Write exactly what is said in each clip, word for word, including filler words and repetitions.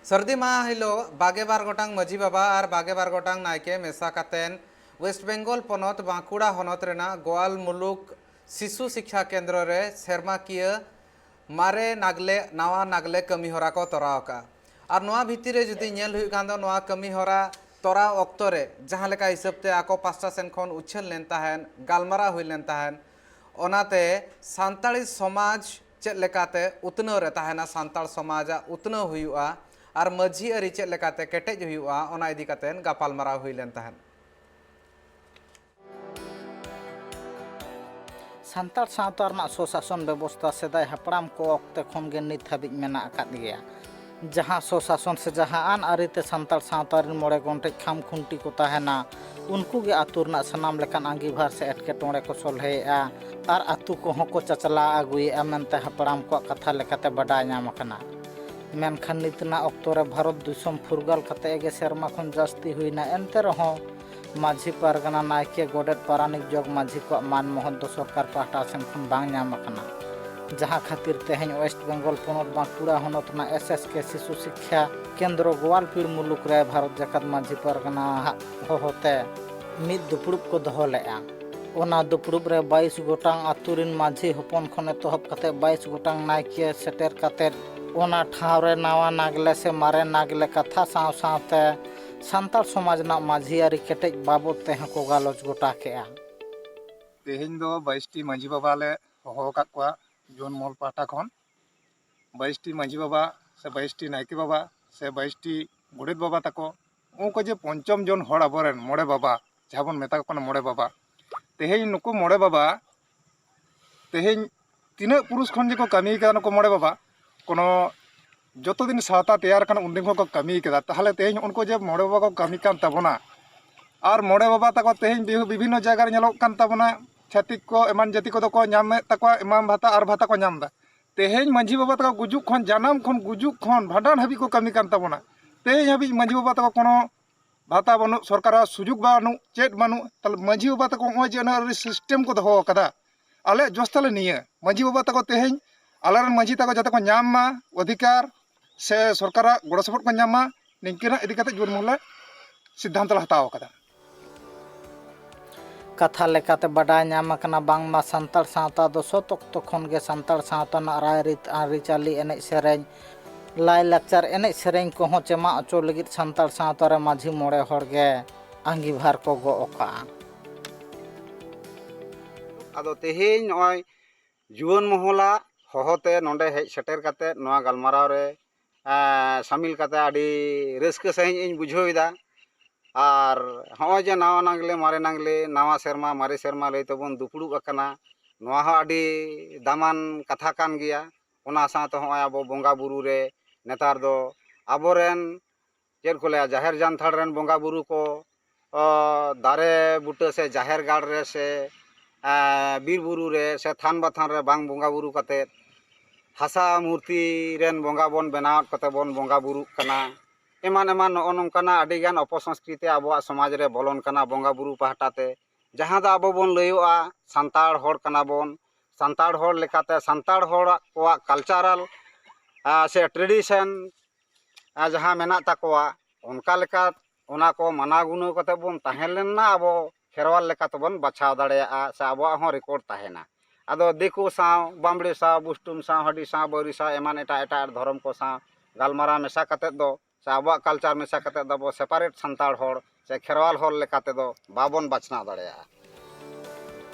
ᱥᱟᱹᱨᱫᱤ ᱢᱟᱦᱟ ᱦᱤᱞᱳᱜ ᱵᱟᱜᱮ ᱵᱟᱨ ᱜᱚᱴᱟᱝ ᱢᱟᱹᱡᱷᱤ ᱵᱟᱵᱟ ᱟᱨ ᱵᱟᱜᱮ ᱵᱟᱨ ᱜᱚᱴᱟᱝ ᱱᱟᱭᱠᱮ ᱢᱮᱥᱟ ᱠᱟᱛᱮᱱ ᱳᱭᱮᱥᱴ ᱵᱮᱝᱜᱚᱞ ᱯᱚᱱᱚᱛ ᱵᱟᱸᱠᱩᱲᱟ ᱦᱚᱱᱚᱛ ᱨᱮᱱᱟᱜ ᱜᱳᱣᱟᱞ ᱢᱩᱞᱩᱠ ᱥᱤᱥᱩ ᱥᱤᱠᱠᱷᱟ ᱠᱮᱱᱫᱨᱚ ᱨᱮ ᱥᱮᱨᱢᱟᱠᱤᱭᱟᱹ ᱢᱟᱨᱮ ᱱᱟᱜᱽᱞᱮ ᱱᱟᱣᱟ ᱱᱟᱜᱽᱞᱮ ᱠᱟᱹᱢᱤ ᱦᱚᱨᱟ ᱠᱚ ᱛᱚᱨᱟᱣ ᱟᱠᱟᱫᱼᱟ᱾ ᱟᱨ ᱱᱚᱣᱟ ᱵᱷᱤᱛᱤᱨ ᱨᱮ ᱡᱩᱫᱤ ᱧᱮᱞ ᱦᱩᱭᱩᱜ ᱠᱷᱟᱱ ᱫᱚ, ᱱᱚᱣᱟ ᱠᱟᱹᱢᱤ ᱦᱚᱨᱟ ᱛᱚᱨᱟᱣ ᱚᱠᱛᱚ ᱨᱮ ᱡᱟᱦᱟᱸ ᱞᱮᱠᱟ ᱦᱤᱥᱟᱹᱵ ᱛᱮ ᱟᱠᱚ ᱯᱟᱥᱴᱟ ᱥᱮᱱ ᱠᱷᱚᱱ ᱩᱪᱷᱟᱹᱱ ᱞᱮᱱ ᱛᱟᱦᱮᱸᱱ, ᱜᱟᱞᱢᱟᱨᱟᱣ ᱦᱩᱭ ᱞᱮᱱ ᱛᱟᱦᱮᱸᱱ, ᱚᱱᱟᱛᱮ ᱥᱟᱱᱛᱟᱲᱤ ᱥᱚᱢᱟᱡᱽ ᱪᱮᱫ ᱞᱮᱠᱟᱛᱮ ᱩᱛᱱᱟᱹᱣ ᱨᱮ ᱛᱟᱦᱮᱱᱟ, ᱥᱟᱱᱛᱟᱲ ᱥᱚᱢᱟᱡᱟᱜ ᱩᱛᱱᱟᱹᱣ ᱦᱩᱭᱩᱜᱼᱟ ᱟᱨ ᱢᱟᱹᱡᱷᱤ ᱟᱹᱨᱤ ᱪᱮᱫ ᱞᱮᱠᱟᱛᱮ ᱠᱮᱴᱮᱡ ᱦᱩᱭᱩᱜᱼᱟ, ᱚᱱᱟ ᱤᱫᱤ ᱠᱟᱛᱮ ᱜᱟᱯᱟᱞᱢᱟᱨᱟᱣ ᱦᱩᱭ ᱞᱮᱱ ᱛᱟᱦᱮᱸᱫ᱾ ᱥᱟᱱᱛᱟᱲ ᱥᱟᱶᱛᱟ ᱨᱮᱱᱟᱜ ᱥᱚᱥᱟᱥᱚᱱ ᱵᱮᱵᱚᱥᱛᱷᱟ ᱥᱮᱫᱟᱭ ᱦᱟᱯᱲᱟᱢ ᱠᱚ ᱚᱠᱛᱮ ᱠᱷᱚᱱ ᱜᱮ ᱱᱤᱛ ᱦᱟᱹᱵᱤᱡ ᱢᱮᱱᱟᱜ ᱟᱠᱟᱫ ᱜᱮᱭᱟ᱾ ᱡᱟᱦᱟᱸ ᱥᱚᱥᱟᱥᱚᱱ ᱥᱮ ᱡᱟᱦᱟᱸ ᱟᱹᱱ ᱟᱹᱨᱤ ᱛᱮ ᱥᱟᱱᱛᱟᱲ ᱥᱟᱶᱛᱟ ᱨᱮᱱ ᱢᱚᱬᱮ ᱜᱚᱱᱴᱮᱡ ᱠᱷᱟᱢ ᱠᱷᱩᱱᱴᱤ ᱠᱚ ᱛᱟᱦᱮᱱᱟ, ᱩᱱᱠᱩ ᱜᱮ ᱟᱹᱛᱩ ᱨᱮᱱᱟᱜ ᱥᱟᱱᱟᱢ ᱞᱮᱠᱟᱱ ᱟᱸᱜᱤᱵᱷᱟᱨ ᱥᱮ ᱮᱴᱠᱮᱴᱚᱬᱮ ᱠᱚ ᱥᱚᱞᱦᱮᱭᱮᱫᱼᱟ ᱟᱨ ᱟᱹᱛᱩ ᱠᱚᱦᱚᱸ ᱠᱚ ᱪᱟᱪᱞᱟᱣ ᱟᱹᱜᱩᱭᱮᱫᱼᱟ ᱢᱮᱱᱛᱮ ᱦᱟᱯᱲᱟᱢ ᱠᱚᱣᱟᱜ ᱠᱟᱛᱷᱟ ᱞᱮᱠᱟᱛᱮ ᱵᱟᱰᱟᱭ ᱧᱟᱢ ᱟᱠᱟᱱᱟ᱾ ᱢᱮᱱᱠᱷᱟᱱ ᱱᱤᱛ ᱨᱮᱱᱟᱜ ᱚᱠᱛᱚ ᱨᱮ ᱵᱷᱟᱨᱚᱛ ᱫᱤᱥᱚᱢ ᱯᱷᱩᱨᱜᱟᱹᱞ ᱠᱟᱛᱮ ᱜᱮ ᱥᱮᱨᱢᱟ ᱠᱷᱚᱱ ᱡᱟᱹᱥᱛᱤ ᱦᱩᱭᱱᱟ, ᱮᱱᱛᱮ ᱨᱮᱦᱚᱸ ᱢᱟᱹᱡᱷᱤ ᱯᱟᱨᱜᱟᱱᱟ, ᱱᱟᱭᱠᱮ, ᱜᱚᱰᱮᱛ, ᱯᱟᱨᱟᱱᱤᱠ, ᱡᱚᱜᱽ ᱢᱟᱹᱡᱷᱤ ᱠᱚᱣᱟᱜ ᱢᱟᱱ ᱢᱚᱦᱚᱛ ᱫᱚ ᱥᱚᱨᱠᱟᱨ ᱯᱟᱦᱴᱟ ᱥᱮᱱ ᱠᱷᱚᱱ ᱵᱟᱝ ᱧᱟᱢ ᱟᱠᱟᱱᱟ, ᱡᱟᱦᱟᱸ ᱠᱷᱟᱹᱛᱤᱨ ᱛᱮᱦᱮᱧ ᱳᱭᱮᱥᱴ ᱵᱮᱝᱜᱚᱞ ᱯᱚᱱᱚᱛ ᱵᱟᱸᱠᱩᱲᱟ ᱦᱚᱱᱚᱛ ᱨᱮᱱᱟᱜ ᱮᱥ ᱮᱥ ᱠᱮ ᱥᱤᱥᱩ ᱥᱤᱠᱠᱷᱟ ᱠᱮᱱᱫᱨᱚ ᱜᱳᱣᱟᱞᱯᱤᱲ ᱢᱩᱞᱩᱠ ᱨᱮ ᱵᱷᱟᱨᱚᱛ ᱡᱟᱠᱟᱛ ᱢᱟᱹᱡᱷᱤ ᱯᱟᱨᱜᱟᱱᱟ ᱟᱜ ᱦᱚᱦᱚᱛᱮ ᱢᱤᱫ ᱫᱩᱯᱲᱩᱵ ᱠᱚ ᱫᱚᱦᱚ ᱞᱮᱫᱼᱟ᱾ ᱚᱱᱟ ᱫᱩᱯᱲᱩᱵ ᱨᱮ ᱵᱟᱭᱤᱥ ᱜᱚᱴᱟᱝ ᱟᱹᱛᱩ ᱨᱤᱱ ᱢᱟᱹᱡᱷᱤ ᱦᱚᱯᱚᱱ ᱠᱷᱚᱱ ᱮᱛᱚᱦᱚᱵ ᱠᱟᱛᱮ ᱵᱟᱭᱤᱥ ᱜᱚᱴᱟᱝ ᱱᱟᱭᱠᱮ ᱥᱮᱴᱮᱨ ᱠᱟᱛᱮ ᱚᱱᱟ ᱴᱷᱟᱶ ᱨᱮ ᱱᱟᱣᱟ ᱱᱟᱜᱽᱞᱮ ᱥᱮ ᱢᱟᱨᱮ ᱱᱟᱜᱽᱞᱮ ᱠᱟᱛᱷᱟ ᱥᱟᱶ ᱥᱟᱶᱛᱮ ᱥᱟᱱᱛᱟᱲ ᱥᱚᱢᱟᱡᱽ ᱨᱮᱱᱟᱜ ᱢᱟᱹᱡᱷᱤ ᱟᱹᱨᱤ ᱠᱮᱴᱮᱡ ᱵᱟᱵᱚᱫ ᱛᱮᱦᱚᱸ ᱠᱚ ᱜᱟᱞᱚᱪ ᱜᱚᱴᱟ ᱠᱮᱫᱼᱟ᱾ ᱛᱮᱦᱮᱧ ᱫᱚ ᱵᱟᱭᱤᱥ ᱴᱤ ᱢᱟᱹᱡᱷᱤ ᱵᱟᱵᱟ ᱞᱮ ᱦᱚᱦᱚ ᱟᱠᱟᱫ ᱠᱚᱣᱟ ᱡᱩᱣᱟᱹᱱ ᱢᱚᱦᱚᱞ ᱯᱟᱦᱴᱟ ᱠᱷᱚᱱ᱾ ᱵᱟᱭᱤᱥ ᱴᱤ ᱢᱟᱹᱡᱷᱤ ᱵᱟᱵᱟ ᱥᱮ ᱵᱟᱭᱤᱥ ᱴᱤ ᱱᱟᱭᱠᱮ ᱵᱟᱵᱟ ᱥᱮ ᱵᱟᱭᱤᱥ ᱴᱤ ᱜᱚᱰᱮᱛ ᱵᱟᱵᱟ ᱛᱟᱠᱚ, ᱩᱱᱠᱩ ᱡᱮ ᱯᱚᱧᱪᱚᱢ ᱡᱚᱱ ᱦᱚᱲ ᱟᱵᱚᱨᱮᱱ ᱢᱚᱬᱮ ᱵᱟᱵᱟ, ᱡᱟᱦᱟᱸ ᱵᱚᱱ ᱢᱮᱛᱟ ᱠᱚ ᱠᱟᱱᱟ ᱢᱚᱬᱮ ᱵᱟᱵᱟ, ᱛᱮᱦᱮᱧ ᱱᱩᱠᱩ ᱢᱚᱬᱮ ᱵᱟᱵᱟ ᱛᱮᱦᱮᱧ ᱛᱤᱱᱟᱹᱜ ᱯᱩᱨᱩᱥ ᱠᱷᱚᱱ ᱡᱮᱠᱚ ᱠᱟᱹᱢᱤ ᱠᱟᱫᱟ ᱱᱩᱠᱩ ᱢᱚᱬᱮ ᱵᱟᱵᱟ, ᱠᱳᱱᱳ ᱡᱚᱛᱚ ᱫᱤᱱ ᱥᱟᱶᱛᱟ ᱛᱮᱭᱟᱨ ᱠᱟᱱᱟ ᱩᱱᱫᱤᱱ ᱠᱷᱚᱱ ᱠᱚ ᱠᱟᱹᱢᱤ ᱠᱟᱫᱟ᱾ ᱛᱟᱦᱚᱞᱮ ᱛᱮᱦᱮᱧ ᱩᱱᱠᱩ ᱡᱮ ᱢᱚᱬᱮ ᱵᱟᱵᱟ ᱠᱚ ᱠᱟᱹᱢᱤ ᱠᱟᱱ ᱛᱟᱵᱚᱱᱟ, ᱟᱨ ᱢᱚᱬᱮ ᱵᱟᱵᱟ ᱛᱟᱠᱚ ᱛᱮᱦᱮᱧ ᱵᱤᱵᱷᱤ-, ᱵᱤᱵᱷᱤᱱᱱᱚ ᱡᱟᱭᱜᱟ ᱨᱮ ᱧᱮᱞᱚᱜ ᱠᱟᱱ ᱛᱟᱵᱚᱱᱟ, ᱪᱷᱟᱹᱛᱤᱠ ᱠᱚ ᱮᱢᱟᱱ ᱡᱟᱹᱛᱤ ᱠᱚᱫᱚ ᱠᱚ ᱧᱟᱢᱮᱫ ᱛᱟᱠᱚᱣᱟ ᱮᱢᱟᱱ ᱵᱷᱟᱛᱟ ᱟᱨ ᱵᱷᱟᱛᱟ ᱠᱚ ᱧᱟᱢ ᱮᱫᱟ᱾ ᱛᱮᱦᱮᱧ ᱢᱟᱹᱡᱷᱤ ᱵᱟᱵᱟ ᱛᱟᱠᱚ ᱜᱩᱡᱩᱜ ᱠᱷᱚᱱ, ᱡᱟᱱᱟᱢ ᱠᱷᱚᱱ ᱜᱩᱡᱩᱜ ᱠᱷᱚᱱ ᱵᱷᱟᱸᱰᱟᱱ ᱦᱟᱹᱵᱤᱡ ᱠᱚ ᱠᱟᱹᱢᱤ ᱠᱟᱱ ᱛᱟᱵᱚᱱᱟ᱾ ᱛᱮᱦᱮᱧ ᱦᱟᱹᱵᱤᱡ ᱢᱟᱹᱡᱷᱤ ᱵᱟᱵᱟ ᱛᱟᱠᱚ ᱠᱳᱱᱳ ᱵᱷᱟᱛᱟ ᱵᱟᱹᱱᱩᱜ, ᱥᱚᱨᱠᱟᱨᱟᱜ ᱥᱩᱡᱳᱜᱽ ᱵᱟᱹᱱᱩᱜ, ᱪᱮᱫ ᱵᱟᱹᱱᱩᱜ᱾ ᱛᱟᱦᱞᱮ ᱢᱟᱹᱡᱷᱤ ᱵᱟᱵᱟ ᱛᱟᱠᱚ ᱱᱚᱜᱼᱚᱭ ᱡᱮ ᱟᱹᱱ ᱟᱹᱨᱤ system ᱠᱚ ᱫᱚᱦᱚ ᱟᱠᱟᱫᱟ, ᱟᱞᱮᱭᱟᱜ ᱡᱚᱥ ᱛᱟᱞᱮ ᱱᱤᱭᱟᱹ, ᱢᱟᱹᱡᱷᱤ ᱵᱟᱵᱟ ᱛᱟᱠᱚ ᱛᱮᱦᱮᱧ ᱟᱞᱮᱨᱮᱱ ᱢᱟᱹᱡᱷᱤ ᱛᱟᱠᱚ ᱡᱟᱛᱮ ᱠᱚ ᱧᱟᱢ ᱢᱟ ᱚᱫᱷᱤᱠᱟᱨ, ᱥᱮ ᱥᱚᱨᱠᱟᱨᱟᱜ ᱜᱚᱲᱚ ᱥᱚᱯᱚᱦᱚᱫ ᱠᱚ ᱧᱟᱢ ᱢᱟ, ᱱᱤᱝᱠᱟᱹᱱᱟᱜ ᱤᱫᱤ ᱠᱟᱛᱮ ᱡᱩᱣᱟᱹᱱ ᱢᱚᱦᱚᱞ ᱞᱮ ᱥᱤᱫᱽᱫᱷᱟᱱᱛᱚ ᱞᱮ ᱦᱟᱛᱟᱣ ᱟᱠᱟᱫᱟ᱾ ᱠᱟᱛᱷᱟ ᱞᱮᱠᱟᱛᱮ ᱵᱟᱰᱟᱭ ᱧᱟᱢ ᱟᱠᱟᱱᱟ ᱵᱟᱝᱢᱟ ᱥᱟᱱᱛᱟᱲ ᱥᱟᱶᱛᱟ ᱫᱚ ᱥᱚᱛ ᱚᱠᱛᱚ ᱠᱷᱚᱱ ᱜᱮ ᱥᱟᱱᱛᱟᱲ ᱥᱟᱶᱛᱟ ᱨᱮᱱᱟᱜ ᱨᱟᱭᱨᱤᱛ, ᱟᱹᱨᱤᱪᱟᱹᱞᱤ, ᱮᱱᱮᱡ ᱥᱮᱨᱮᱧ, ᱞᱟᱭᱼᱞᱟᱠᱪᱟᱨ, ᱮᱱᱮᱡ ᱥᱮᱨᱮᱧ ᱠᱚᱦᱚᱸ ᱪᱮᱢᱟᱜ ᱦᱚᱪᱚ ᱞᱟᱹᱜᱤᱫ ᱥᱟᱱᱛᱟᱲ ᱥᱟᱶᱛᱟ ᱨᱮ ᱢᱟᱹᱡᱷᱤ ᱢᱚᱬᱮ ᱦᱚᱲ ᱜᱮ ᱟᱸᱜᱤᱵᱷᱟᱨ ᱠᱚ ᱜᱚᱜ ᱟᱠᱟᱫᱼᱟ᱾ ᱟᱫᱚ ᱛᱮᱦᱮᱧ ᱱᱚᱜᱼᱚᱭ ᱡᱩᱣᱟᱹᱱ ᱢᱚᱦᱚᱞᱟᱜ ᱦᱚᱦᱚᱛᱮ ᱱᱚᱰᱮ ᱦᱮᱡ ᱥᱮᱴᱮᱨ ᱠᱟᱛᱮ ᱱᱚᱣᱟ ᱜᱟᱞᱢᱟᱨᱟᱣ ᱨᱮ, ᱮᱸ, ᱥᱟᱢᱤᱞ ᱠᱟᱛᱮ ᱟᱹᱰᱤ ᱨᱟᱹᱥᱠᱟᱹ ᱥᱟᱺᱦᱤᱡ ᱤᱧ ᱵᱩᱡᱷᱟᱹᱣ ᱮᱫᱟ᱾ ᱟᱨ ᱦᱚᱸᱜᱼᱚᱭ ᱡᱮ ᱱᱟᱣᱟ ᱱᱟᱜᱽᱞᱮ, ᱢᱟᱨᱮ ᱱᱟᱜᱽᱞᱮ, ᱱᱟᱣᱟ ᱥᱮᱨᱢᱟ, ᱢᱟᱨᱮ ᱥᱮᱨᱢᱟ ᱞᱟᱹᱭ ᱛᱮᱵᱚᱱ ᱫᱩᱯᱲᱩᱵ ᱟᱠᱟᱱᱟ, ᱱᱚᱣᱟ ᱦᱚᱸ ᱟᱹᱰᱤ ᱫᱟᱢᱟᱱ ᱠᱟᱛᱷᱟ ᱠᱟᱱ ᱜᱮᱭᱟ᱾ ᱚᱱᱟ ᱥᱟᱶᱛᱮ ᱦᱚᱸᱜᱼᱚᱭ ᱟᱵᱚ ᱵᱚᱸᱜᱟ ᱵᱩᱨᱩ ᱨᱮ ᱱᱮᱛᱟᱨ ᱫᱚ ᱟᱵᱚᱨᱮᱱ, ᱪᱮᱫ ᱠᱚ ᱞᱟᱹᱭᱟ, ᱡᱟᱦᱮᱨ ᱡᱟᱱᱛᱷᱟᱲ ᱨᱮᱱ ᱵᱚᱸᱜᱟ ᱵᱩᱨᱩ ᱠᱚ, ᱚ, ᱫᱟᱨᱮ ᱵᱩᱴᱟᱹ ᱥᱮ ᱡᱟᱦᱮᱨ ᱜᱟᱲ ᱨᱮ ᱥᱮ, ᱮ, ᱵᱤᱨ ᱵᱩᱨᱩ ᱨᱮ ᱥᱮ ᱛᱷᱟᱱ ᱵᱟᱛᱷᱟᱱ ᱨᱮ ᱵᱟᱝ ᱵᱚᱸᱜᱟ ᱵᱩᱨᱩ ᱠᱟᱛᱮᱫ, ᱦᱟᱥᱟ ᱢᱩᱨᱛᱤ ᱨᱮᱱ ᱵᱚᱸᱜᱟ ᱵᱚᱱ ᱵᱮᱱᱟᱣᱮᱫ ᱠᱚᱛᱮ ᱵᱚᱱ ᱵᱚᱸᱜᱟ ᱵᱩᱨᱩᱜ ᱠᱟᱱᱟ᱾ ᱮᱢᱟᱱ ᱮᱢᱟᱱ ᱱᱚᱜᱼᱚ ᱱᱚᱝᱠᱟᱱᱟᱜ ᱟᱹᱰᱤᱜᱟᱱ ᱚᱯᱚᱥᱚᱝᱥᱠᱨᱤᱛᱤ ᱟᱵᱚᱣᱟᱜ ᱥᱚᱢᱟᱡᱽ ᱨᱮ ᱵᱚᱞᱚᱱ ᱠᱟᱱᱟ ᱵᱚᱸᱜᱟ ᱵᱩᱨᱩ ᱯᱟᱦᱴᱟ ᱛᱮ, ᱡᱟᱦᱟᱸ ᱫᱚ ᱟᱵᱚ ᱵᱚᱱ ᱞᱟᱹᱭᱚᱜᱼᱟ ᱥᱟᱱᱛᱟᱲ ᱦᱚᱲ ᱠᱟᱱᱟ ᱵᱚᱱ᱾ ᱥᱟᱱᱛᱟᱲ ᱦᱚᱲ ᱞᱮᱠᱟᱛᱮ ᱥᱟᱱᱛᱟᱲ ᱦᱚᱲᱟᱜ ᱠᱚᱣᱟᱜ ᱠᱟᱞᱪᱟᱨᱟᱞ, ᱟ, ᱥᱮ ᱴᱨᱮᱰᱤᱥᱚᱱ, ᱟ, ᱡᱟᱦᱟᱸ ᱢᱮᱱᱟᱜ ᱛᱟᱠᱚᱣᱟ, ᱚᱱᱠᱟ ᱞᱮᱠᱟ ᱚᱱᱟ ᱠᱚ ᱢᱟᱱᱟᱣ ᱜᱩᱱᱟᱹᱣ ᱠᱟᱛᱮ ᱵᱚᱱ ᱛᱟᱦᱮᱸ ᱞᱮᱱᱟ, ᱟᱵᱚ ᱠᱷᱮᱨᱣᱟᱞ ᱞᱮᱠᱟ ᱛᱮᱵᱚᱱ ᱵᱟᱪᱷᱟᱣ ᱫᱟᱲᱮᱭᱟᱜᱼᱟ ᱥᱮ ᱟᱵᱚᱣᱟᱜ ᱦᱚᱸ ᱨᱮᱠᱚᱨᱰ ᱛᱟᱦᱮᱱᱟ᱾ ᱟᱫᱚ ᱫᱤᱠᱩ ᱥᱟᱶ, ᱵᱟᱢᱵᱽᱲᱮ ᱥᱟᱶ, ᱵᱩᱥᱴᱩᱢ ᱥᱟᱶ, ᱦᱟᱹᱰᱤ ᱥᱟᱶ, ᱵᱟᱹᱣᱨᱤ ᱥᱟᱶ, ᱮᱢᱟᱱ ᱮᱴᱟᱜ ᱮᱴᱟᱜ ᱫᱷᱚᱨᱚᱢ ᱠᱚ ᱥᱟᱶ ᱜᱟᱞᱢᱟᱨᱟᱣ ᱢᱮᱥᱟ ᱠᱟᱛᱮ ᱫᱚ ᱥᱮ ᱟᱵᱚᱣᱟᱜ ᱠᱟᱞᱪᱟᱨ ᱢᱮᱥᱟ ᱠᱟᱛᱮ ᱫᱚ ᱟᱵᱚ ᱥᱮᱯᱟᱨᱮᱴ ᱥᱟᱱᱛᱟᱲ ᱦᱚᱲ ᱥᱮ ᱠᱷᱮᱨᱣᱟᱞ ᱦᱚᱲ ᱞᱮᱠᱟ ᱛᱮᱫᱚ ᱵᱟᱵᱚᱱ ᱵᱟᱪᱷᱱᱟᱣ ᱫᱟᱲᱮᱭᱟᱜᱼᱟ᱾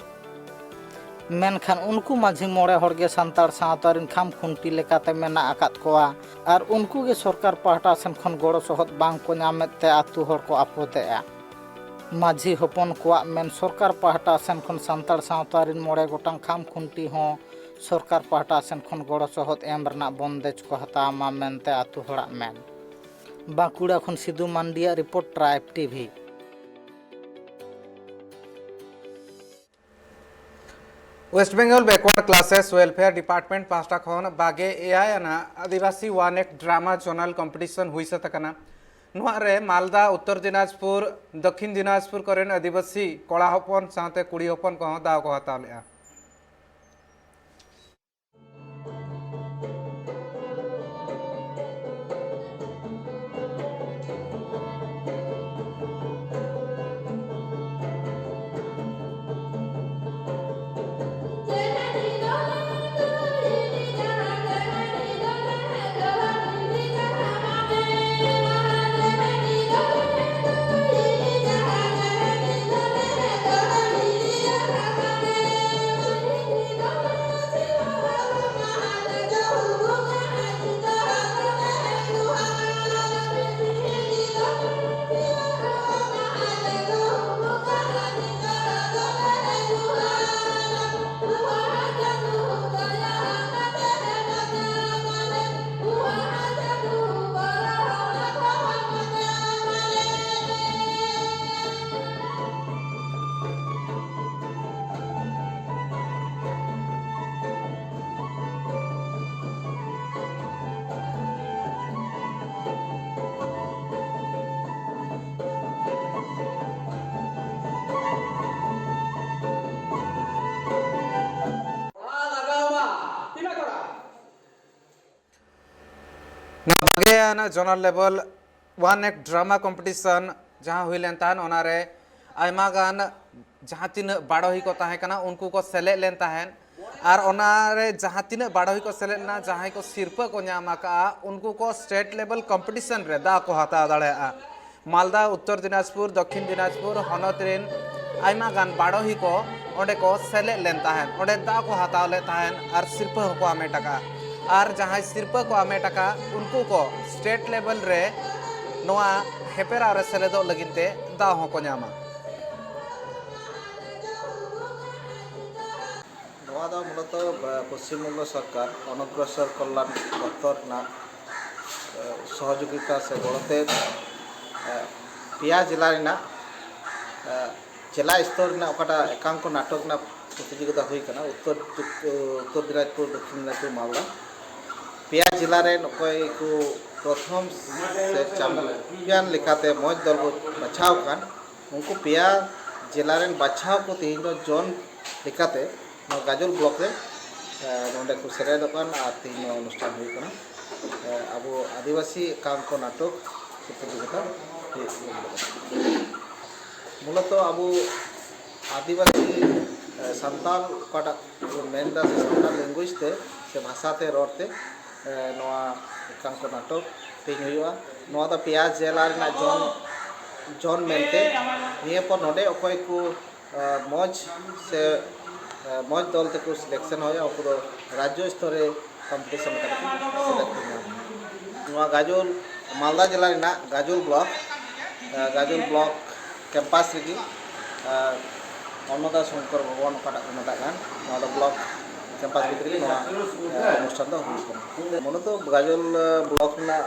ᱢᱮᱱᱠᱷᱟᱱ ᱩᱱᱠᱩ ᱢᱟᱹᱡᱷᱤ ᱢᱚᱬᱮ ᱦᱚᱲ ᱜᱮ ᱥᱟᱱᱛᱟᱲ ᱥᱟᱶᱛᱟ ᱨᱮᱱ ᱠᱷᱟᱢ ᱠᱷᱩᱱᱴᱤ ᱞᱮᱠᱟᱛᱮ ᱢᱮᱱᱟᱜ ᱟᱠᱟᱫ ᱠᱚᱣᱟ ᱟᱨ ᱩᱱᱠᱩ ᱜᱮ ᱥᱚᱨᱠᱟᱨ ᱯᱟᱦᱴᱟ ᱥᱮᱱ ᱠᱷᱚᱱ ᱜᱚᱲᱚ ᱥᱚᱦᱚᱫ ᱵᱟᱝ ᱠᱚ ᱧᱟᱢᱮᱫ ᱛᱮ ᱟᱹᱛᱩ ᱦᱚᱲ ᱠᱚ ᱟᱯᱚᱫᱮᱜᱼᱟ᱾ ᱢᱟᱹᱡᱷᱤ ᱦᱚᱯᱚᱱ ᱠᱚᱣᱟᱜ ᱢᱮᱱ, ᱥᱚᱨᱠᱟᱨ ᱯᱟᱦᱴᱟ ᱥᱮᱱ ᱠᱷᱚᱱ ᱥᱟᱱᱛᱟᱲ ᱥᱟᱶᱛᱟ ᱨᱮᱱ ᱢᱚᱬᱮ ᱜᱚᱴᱟᱝ ᱠᱷᱟᱢ ᱠᱷᱩᱱᱴᱤ ᱦᱚᱸ ᱥᱚᱨᱠᱟᱨ ᱯᱟᱦᱴᱟ ᱥᱮᱱ ᱠᱷᱚᱱ ᱜᱚᱲᱚ ᱥᱚᱦᱚᱫ ᱮᱢ ᱨᱮᱱᱟᱜ ᱵᱚᱱᱫᱮᱡᱽ ᱠᱚ ᱦᱟᱛᱟᱣ ᱢᱟ ᱢᱮᱱᱛᱮ ᱟᱹᱛᱩ ᱦᱚᱲᱟᱜ ᱢᱮᱱ᱾ ᱵᱟᱸᱠᱩᱲᱟ ᱠᱷᱚᱱ ᱥᱤᱫᱩ ᱢᱟᱱᱰᱤᱭᱟᱜ report, tribe TV. West Bengal Backward Classes Welfare Department ᱯᱟᱦᱴᱟ ᱠᱷᱚᱱ ᱵᱟᱜᱮ ᱮᱭᱟᱭ ᱟᱱᱟᱜ ᱟᱹᱫᱤᱵᱟᱹᱥᱤ one act drama zonal competition ᱦᱩᱭ ᱥᱟᱹᱛ ᱟᱠᱟᱱᱟ᱾ ᱱᱚᱣᱟ ᱨᱮ ᱢᱟᱞᱫᱟ, ᱩᱛᱛᱚᱨ ᱫᱤᱱᱟᱡᱽᱯᱩᱨ, ᱫᱚᱠᱠᱷᱤᱱ ᱫᱤᱱᱟᱡᱽᱯᱩᱨ ᱠᱚᱨᱮᱱ ᱟᱹᱫᱤᱵᱟᱹᱥᱤ ᱠᱚᱲᱟ ᱦᱚᱯᱚᱱ ᱥᱟᱶᱛᱮ ᱠᱩᱲᱤ ᱦᱚᱯᱚᱱ ᱠᱚᱦᱚᱸ ᱫᱟᱣ ᱠᱚ ᱦᱟᱛᱟᱣ ᱞᱮᱫᱼᱟ᱾ ᱡᱚᱱᱟᱞ ᱞᱮᱵᱮᱞ ᱚᱣᱟᱱ ᱮᱠ ᱰᱨᱟᱢᱟ ᱠᱚᱢᱯᱤᱴᱤᱥᱚᱱ ᱡᱟᱦᱟᱸ ᱦᱩᱭ ᱞᱮᱱ ᱛᱟᱦᱮᱸᱫ, ᱚᱱᱟᱨᱮ ᱟᱭᱢᱟ ᱜᱟᱱ ᱡᱟᱦᱟᱸ ᱛᱤᱱᱟᱹᱜ ᱵᱟᱰᱚᱦᱤ ᱠᱚ ᱛᱟᱦᱮᱸ ᱠᱟᱱᱟ, ᱩᱱᱠᱩ ᱠᱚ ᱥᱮᱞᱮᱫ ᱞᱮᱱ ᱛᱟᱦᱮᱸᱫ᱾ ᱟᱨ ᱚᱱᱟᱨᱮ ᱡᱟᱦᱟᱸ ᱛᱤᱱᱟᱹᱜ ᱵᱟᱰᱚᱦᱤ ᱠᱚ ᱥᱮᱞᱮᱫ ᱞᱮᱱᱟ, ᱡᱟᱦᱟᱸᱭ ᱠᱚ ᱥᱤᱨᱯᱟᱹ ᱠᱚ ᱧᱟᱢ ᱟᱠᱟᱫᱼᱟ, ᱩᱱᱠᱩ ᱠᱚ ᱥᱴᱮᱴ ᱞᱮᱵᱮᱞ ᱠᱚᱢᱯᱤᱴᱤᱥᱚᱱ ᱨᱮ ᱫᱟᱣ ᱠᱚ ᱦᱟᱛᱟᱣ ᱫᱟᱲᱮᱭᱟᱜᱼᱟ᱾ ᱢᱟᱞᱫᱟ, ᱩᱛᱛᱚᱨ ᱫᱤᱱᱟᱡᱽᱯᱩᱨ, ᱫᱚᱠᱠᱷᱤᱱ ᱫᱤᱱᱟᱡᱽᱯᱩᱨ ᱦᱚᱱᱚᱛ ᱨᱮᱱ ᱟᱭᱢᱟ ᱜᱟᱱ ᱵᱟᱰᱚᱦᱤ ᱠᱚ ᱚᱸᱰᱮ ᱠᱚ ᱥᱮᱞᱮᱫ ᱞᱮᱱ ᱛᱟᱦᱮᱸᱫ, ᱚᱸᱰᱮ ᱫᱟᱣ ᱠᱚ ᱦᱟᱛᱟᱣ ᱞᱮᱫ ᱛᱟᱦᱮᱸᱫ ᱟᱨ ᱥᱤᱨᱯᱟᱹ ᱦᱚᱸᱠᱚ ᱦᱟᱢᱮᱴ ᱟᱠᱟᱫᱼᱟ᱾ ᱟᱨ ᱡᱟᱦᱟᱸᱭ ᱥᱤᱨᱯᱟᱹ ᱠᱚ ᱦᱟᱢᱮᱴ ᱟᱠᱟᱫ, ᱩᱱᱠᱩ ᱠᱚ ᱥᱴᱮᱴ ᱞᱮᱵᱮᱞ ᱨᱮ ᱱᱚᱣᱟ ᱦᱮᱯᱮᱨᱟᱣ ᱨᱮ ᱥᱮᱞᱮᱫᱚᱜ ᱞᱟᱹᱜᱤᱫ ᱛᱮ ᱫᱟᱣ ᱦᱚᱸᱠᱚ ᱧᱟᱢᱟ᱾ ᱱᱚᱣᱟ ᱫᱚ ᱢᱩᱞᱚᱛᱚ, ᱮ, ᱯᱚᱥᱪᱤᱢ ᱵᱚᱝᱜᱚ ᱥᱚᱨᱠᱟᱨ ᱚᱱᱚᱜᱨᱚᱥᱚᱨ ᱠᱚᱞᱞᱟᱱ ᱫᱚᱯᱛᱚᱨ ᱨᱮᱱᱟᱜ, ᱮ, ᱥᱚᱦᱚᱡᱳᱜᱤᱛᱟ ᱥᱮ ᱜᱚᱲᱚᱛᱮ, ᱮ, ᱯᱮᱭᱟ ᱡᱮᱞᱟ ᱨᱮᱱᱟᱜ, ᱮ, ᱡᱮᱞᱟ ᱥᱛᱚᱨ ᱨᱮᱱᱟᱜ ᱚᱠᱟᱴᱟᱜ ᱮᱠᱟᱝᱠᱚ ᱱᱟᱴᱚᱠ ᱨᱮᱱᱟᱜ ᱯᱨᱚᱛᱤᱡᱳᱜᱤᱛᱟ ᱦᱩᱭ ᱠᱟᱱᱟ, ᱩᱛᱛᱚᱨ, ᱩᱛᱛᱚᱨ ᱫᱤᱱᱟᱡᱽᱯᱩᱨ, ᱫᱚᱠᱠᱷᱤᱱ ᱫᱤᱱᱟᱡᱽᱯᱩᱨ, ᱢᱟᱞᱫᱟ, ᱯᱮᱭᱟ ᱡᱮᱞᱟ ᱨᱮᱱ ᱚᱠᱚᱭ ᱠᱚ ᱯᱨᱚᱛᱷᱚᱢ ᱥᱮ ᱪᱟᱢᱯᱤᱭᱟᱱ ᱞᱮᱠᱟᱛᱮ ᱢᱚᱡᱽ ᱫᱚᱞ ᱠᱚ ᱵᱟᱪᱷᱟᱣ ᱟᱠᱟᱱ, ᱩᱱᱠᱩ ᱯᱮᱭᱟ ᱡᱮᱞᱟ ᱨᱮᱱ ᱵᱟᱪᱷᱟᱣ ᱠᱚ ᱛᱮᱦᱮᱧ ᱫᱚ ᱡᱚᱱ ᱞᱮᱠᱟᱛᱮ ᱱᱚᱣᱟ ᱜᱟᱡᱚᱞ ᱵᱞᱚᱠ ᱨᱮ, ᱮ, ᱱᱚᱰᱮ ᱠᱚ ᱥᱮᱞᱮᱫᱚᱜ ᱠᱟᱱ ᱟᱨ ᱛᱮᱦᱮᱧ ᱱᱚᱣᱟ ᱚᱱᱩᱥᱴᱷᱟᱱ ᱦᱩᱭᱩᱜ ᱠᱟᱱᱟ᱾ ᱮ, ᱟᱵᱚ ᱟᱹᱫᱤᱵᱟᱹᱥᱤ ᱮᱠᱟᱝᱠᱚ ᱱᱟᱴᱚᱠ ᱯᱨᱚᱛᱤᱡᱳᱜᱤᱛᱟ ᱦᱩᱭᱩᱜ ᱠᱟᱱᱟ᱾ ᱢᱩᱞᱚᱛᱚ ᱟᱵᱚ ᱟᱹᱫᱤᱵᱟᱹᱥᱤ, ᱮ, ᱥᱟᱱᱛᱟᱲ ᱚᱠᱟᱴᱟᱜ ᱵᱚᱱ ᱢᱮᱱ ᱮᱫᱟ, ᱥᱮ ᱥᱟᱱᱛᱟᱲ ᱞᱮᱝᱜᱩᱭᱮᱡᱽ ᱛᱮ ᱥᱮ ᱵᱷᱟᱥᱟ ᱛᱮ ᱨᱚᱲ ᱛᱮ, ᱮ, ᱱᱚᱣᱟ ᱮᱠᱟᱝᱠᱚ ᱱᱟᱴᱚᱠ ᱛᱮᱦᱮᱧ ᱦᱩᱭᱩᱜᱼᱟ᱾ ᱱᱚᱣᱟ ᱫᱚ ᱯᱮᱭᱟ ᱡᱮᱞᱟ ᱨᱮᱱᱟᱜ ᱡᱚᱱ, ᱡᱚᱱ ᱢᱮᱱᱛᱮ, ᱱᱤᱭᱟᱹ ᱯᱚᱨ ᱱᱚᱰᱮ ᱚᱠᱚᱭ ᱠᱚ, ᱮ, ᱢᱚᱡᱽ ᱥᱮ, ᱮ, ᱢᱚᱡᱽ ᱫᱚᱞ ᱛᱮᱠᱚ ᱥᱤᱞᱮᱠᱥᱚᱱ ᱦᱩᱭᱩᱜᱼᱟ, ᱩᱱᱠᱩ ᱫᱚ ᱨᱟᱡᱽᱡᱚ ᱥᱛᱚᱨ ᱨᱮ ᱠᱚᱢᱯᱤᱴᱤᱥᱚᱱ ᱞᱮᱠᱟ ᱛᱮᱠᱚ ᱥᱮᱞᱮᱫ ᱠᱚ ᱧᱟᱢᱟ᱾ ᱱᱚᱣᱟ ᱜᱟᱡᱚᱞ, ᱢᱟᱞᱫᱟ ᱡᱮᱞᱟ ᱨᱮᱱᱟᱜ ᱜᱟᱡᱚᱞ ᱵᱞᱚᱠ, ᱮ, ᱜᱟᱡᱚᱞ ᱵᱞᱚᱠ ᱠᱮᱢᱯᱟᱥ ᱨᱮᱜᱮ, ᱮ, ᱚᱱᱱᱚᱫᱟ ᱥᱚᱝᱠᱚᱨ ᱵᱷᱚᱵᱚᱱ ᱚᱠᱟᱴᱟᱜ ᱠᱚ ᱢᱮᱛᱟᱜ ᱠᱟᱱ, ᱱᱚᱣᱟ ᱫᱚ ᱵᱞᱚᱠ ᱠᱮᱢᱯᱟᱥ ᱵᱷᱤᱛᱨᱤ ᱨᱮᱜᱮ ᱱᱚᱣᱟ, ᱮ, ᱚᱱᱩᱥᱴᱷᱟᱱ ᱫᱚ ᱦᱩᱭᱩᱜ ᱠᱟᱱᱟ᱾ ᱢᱩᱞᱚᱛᱚ ᱜᱟᱡᱚᱞ, ᱮ, ᱵᱞᱚᱠ ᱨᱮᱱᱟᱜ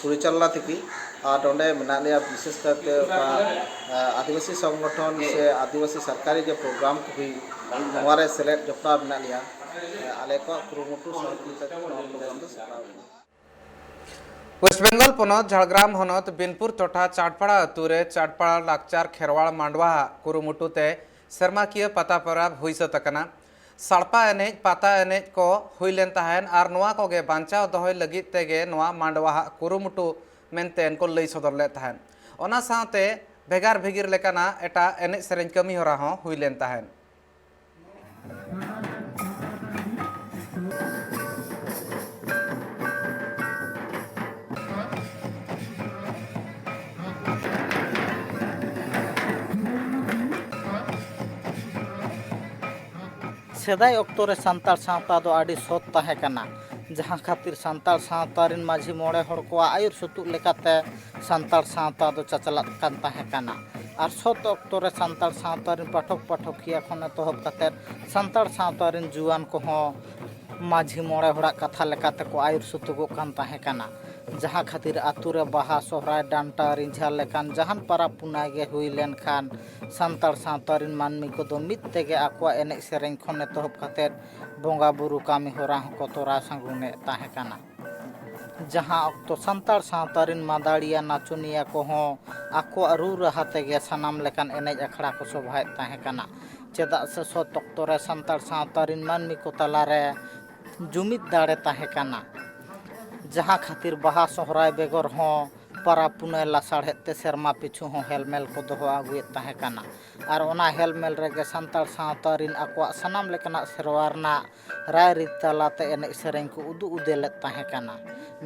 ᱯᱚᱨᱤᱪᱟᱞᱚᱱᱟ ᱛᱷᱮᱠᱮ ᱟᱨ ᱱᱚᱰᱮ ᱢᱮᱱᱟᱜ ᱞᱮᱭᱟ, ᱵᱤᱥᱮᱥ ᱠᱟᱭᱛᱮ ᱚᱠᱟ, ᱮ, ᱟᱹᱫᱤᱵᱟᱹᱥᱤ ᱥᱚᱝᱜᱚᱴᱷᱚᱱ ᱥᱮ ᱟᱹᱫᱤᱵᱟᱹᱥᱤ ᱥᱚᱨᱠᱟᱨᱤ ᱡᱮ ᱯᱨᱳᱜᱨᱟᱢ ᱠᱚ ᱦᱩᱭ, ᱱᱚᱣᱟ ᱨᱮ ᱥᱮᱞᱮᱫ ᱡᱚᱯᱲᱟᱣ ᱢᱮᱱᱟᱜ ᱞᱮᱭᱟ᱾ ᱮ, ᱟᱞᱮ ᱠᱚᱣᱟᱜ ᱠᱩᱨᱩᱢᱩᱴᱩ ᱥᱚᱦᱚᱡᱳᱜᱤᱛᱟ ᱛᱮ ᱱᱚᱣᱟ ᱯᱨᱳᱜᱨᱟᱢ ᱫᱚ ᱥᱟᱯᱲᱟᱣ ᱟᱠᱟᱱᱟ᱾ ᱳᱭᱮᱥᱴ ᱵᱮᱝᱜᱚᱞ ᱯᱚᱱᱚᱛ ᱡᱷᱟᱲᱜᱨᱟᱢ ᱦᱚᱱᱚᱛ ᱵᱤᱱᱯᱩᱨ ᱴᱚᱴᱷᱟ ᱪᱟᱴᱯᱟᱲᱟ ᱟᱹᱛᱩ ᱨᱮ ᱪᱟᱴᱯᱟᱲᱟ ᱞᱟᱠᱪᱟᱨ ᱠᱷᱮᱨᱣᱟᱲ ᱢᱟᱰᱣᱟ ᱟᱜ ᱠᱩᱨᱩᱢᱩᱴᱩ ᱛᱮ ᱥᱮᱨᱢᱟᱠᱤᱭᱟᱹ ᱯᱟᱛᱟ ᱯᱚᱨᱚᱵᱽ ᱦᱩᱭ ᱥᱟᱹᱛ ᱟᱠᱟᱱᱟ᱾ ᱥᱟᱲᱯᱟ ᱮᱱᱮᱡ, ᱯᱟᱛᱟ ᱮᱱᱮᱡ ᱠᱚ ᱦᱩᱭ ᱞᱮᱱ ᱛᱟᱦᱮᱸᱫ ᱟᱨ ᱱᱚᱣᱟ ᱠᱚᱜᱮ ᱵᱟᱧᱪᱟᱣ ᱫᱚᱦᱚᱭ ᱞᱟᱹᱜᱤᱫ ᱛᱮᱜᱮ ᱱᱚᱣᱟ ᱢᱟᱰᱣᱟ ᱦᱟᱜ ᱠᱩᱨᱩᱢᱩᱴᱩ ᱢᱮᱱᱛᱮ ᱠᱚ ᱞᱟᱹᱭ ᱥᱚᱫᱚᱨ ᱞᱮᱫ ᱛᱟᱦᱮᱸᱫ᱾ ᱚᱱᱟ ᱥᱟᱶᱛᱮ ᱵᱷᱮᱜᱟᱨ ᱵᱷᱮᱜᱤᱨ ᱞᱮᱠᱟᱱᱟᱜ ᱮᱴᱟᱜ ᱮᱱᱮᱡ ᱥᱮᱨᱮᱧ ᱠᱟᱹᱢᱤ ᱦᱚᱨᱟ ᱦᱚᱸ ᱦᱩᱭ ᱞᱮᱱ ᱛᱟᱦᱮᱸᱫ᱾ ᱥᱮᱫᱟᱭ ᱚᱠᱛᱚ ᱨᱮ ᱥᱟᱱᱛᱟᱲ ᱥᱟᱶᱛᱟ ᱫᱚ ᱟᱹᱰᱤ ᱥᱚᱛ ᱛᱟᱦᱮᱸ ᱠᱟᱱᱟ, ᱡᱟᱦᱟᱸ ᱠᱷᱟᱹᱛᱤᱨ ᱥᱟᱱᱛᱟᱲ ᱥᱟᱶᱛᱟ ᱨᱮᱱ ᱢᱟᱹᱡᱷᱤ ᱢᱚᱬᱮ ᱦᱚᱲ ᱠᱚᱣᱟᱜ ᱟᱹᱭᱩᱨ ᱥᱩᱛᱩᱜ ᱞᱮᱠᱟᱛᱮ ᱥᱟᱱᱛᱟᱲ ᱥᱟᱶᱛᱟ ᱫᱚ ᱪᱟᱪᱞᱟᱜ ᱠᱟᱱ ᱛᱟᱦᱮᱸ ᱠᱟᱱᱟ᱾ ᱟᱨ ᱥᱚᱛ ᱚᱠᱛᱚ ᱨᱮ ᱥᱟᱱᱛᱟᱲ ᱥᱟᱶᱛᱟ ᱨᱮᱱ ᱯᱟᱴᱷᱚᱠ ᱯᱟᱴᱷᱚᱠᱤᱭᱟᱹ ᱠᱷᱚᱱ ᱮᱛᱚᱦᱚᱵ ᱠᱟᱛᱮᱫ ᱥᱟᱱᱛᱟᱲ ᱥᱟᱶᱛᱟ ᱨᱮᱱ ᱡᱩᱣᱟᱱ ᱠᱚᱦᱚᱸ ᱢᱟᱹᱡᱷᱤ ᱢᱚᱬᱮ ᱦᱚᱲᱟᱜ ᱠᱟᱛᱷᱟ ᱞᱮᱠᱟᱛᱮ ᱠᱚ ᱟᱹᱭᱩᱨ ᱥᱩᱛᱩᱜᱚᱜ ᱠᱟᱱ ᱛᱟᱦᱮᱸ ᱠᱟᱱᱟ, ᱡᱟᱦᱟᱸ ᱠᱷᱟᱹᱛᱤᱨ ᱟᱛᱳ ᱨᱮ ᱵᱟᱦᱟ, ᱥᱚᱦᱨᱟᱭ, ᱰᱟᱱᱴᱟ, ᱨᱤᱸᱡᱷᱟ ᱞᱮᱠᱟᱱ ᱡᱟᱦᱟᱱ ᱯᱟᱨᱟᱵᱽ ᱯᱩᱱᱟᱹᱭ ᱜᱮ ᱦᱩᱭ ᱞᱮᱱᱠᱷᱟᱱ ᱥᱟᱱᱛᱟᱲ ᱥᱟᱶᱛᱟ ᱨᱮᱱ ᱢᱟᱹᱱᱢᱤ ᱠᱚᱫᱚ ᱢᱤᱫ ᱛᱮᱜᱮ ᱟᱠᱚᱣᱟᱜ ᱮᱱᱮᱡ ᱥᱮᱨᱮᱧ ᱠᱷᱚᱱ ᱮᱛᱚᱦᱚᱵ ᱠᱟᱛᱮᱫ ᱵᱚᱸᱜᱟ ᱵᱩᱨᱩ ᱠᱟᱹᱢᱤ ᱦᱚᱨᱟ ᱦᱚᱸᱠᱚ ᱛᱚᱨᱟᱣ ᱥᱟᱹᱜᱩᱱᱮᱫ ᱛᱟᱦᱮᱸ ᱠᱟᱱᱟ᱾ ᱡᱟᱦᱟᱸ ᱚᱠᱛᱚ ᱥᱟᱱᱛᱟᱲ ᱥᱟᱶᱛᱟ ᱨᱮᱱ ᱢᱟᱫᱟᱲᱤᱭᱟ ᱱᱟᱪᱚᱱᱤᱭᱟᱹ ᱠᱚᱦᱚᱸ ᱟᱠᱚᱣᱟᱜ ᱨᱩ ᱨᱟᱦᱟ ᱛᱮᱜᱮ ᱥᱟᱱᱟᱢ ᱞᱮᱠᱟᱱ ᱮᱱᱮᱡ ᱟᱠᱷᱲᱟ ᱠᱚ ᱥᱚᱵᱷᱟᱭᱮᱫ ᱛᱟᱦᱮᱸ ᱠᱟᱱᱟ, ᱪᱮᱫᱟᱜ ᱥᱮ ᱥᱚᱛ ᱚᱠᱛᱚ ᱨᱮ ᱥᱟᱱᱛᱟᱲ ᱥᱟᱶᱛᱟ ᱨᱮᱱ ᱢᱟᱹᱱᱢᱤ ᱠᱚ ᱛᱟᱞᱟᱨᱮ ᱡᱩᱢᱤᱫ ᱫᱟᱲᱮ ᱛᱟᱦᱮᱸ ᱠᱟᱱᱟ, ᱡᱟᱦᱟᱸ ᱠᱷᱟᱹᱛᱤᱨ ᱵᱟᱦᱟ ᱥᱚᱦᱨᱟᱭ ᱵᱮᱜᱚᱨ ᱦᱚᱸ ᱯᱟᱨᱟᱵᱽ ᱯᱩᱱᱟᱹᱭ ᱞᱟᱥᱟᱲᱦᱮᱫ ᱛᱮ ᱥᱮᱨᱢᱟ ᱯᱤᱪᱷᱩ ᱦᱚᱸ ᱦᱮᱞᱢᱮᱞ ᱠᱚ ᱫᱚᱦᱚ ᱟᱹᱜᱩᱭᱮᱫ ᱛᱟᱦᱮᱸ ᱠᱟᱱᱟ᱾ ᱟᱨ ᱚᱱᱟ ᱦᱮᱞᱢᱮᱞ ᱨᱮᱜᱮ ᱥᱟᱱᱛᱟᱲ ᱥᱟᱶᱛᱟ ᱨᱮᱱ ᱟᱠᱚᱣᱟᱜ ᱥᱟᱱᱟᱢ ᱞᱮᱠᱟᱱᱟᱜ ᱥᱮᱨᱣᱟ ᱨᱮᱱᱟᱜ ᱨᱟᱭᱨᱤᱛ ᱛᱟᱞᱟᱛᱮ ᱮᱱᱮᱡ ᱥᱮᱨᱮᱧ ᱠᱚ ᱩᱫᱩᱜ ᱩᱫᱮᱞᱮᱫ ᱛᱟᱦᱮᱸ ᱠᱟᱱᱟ᱾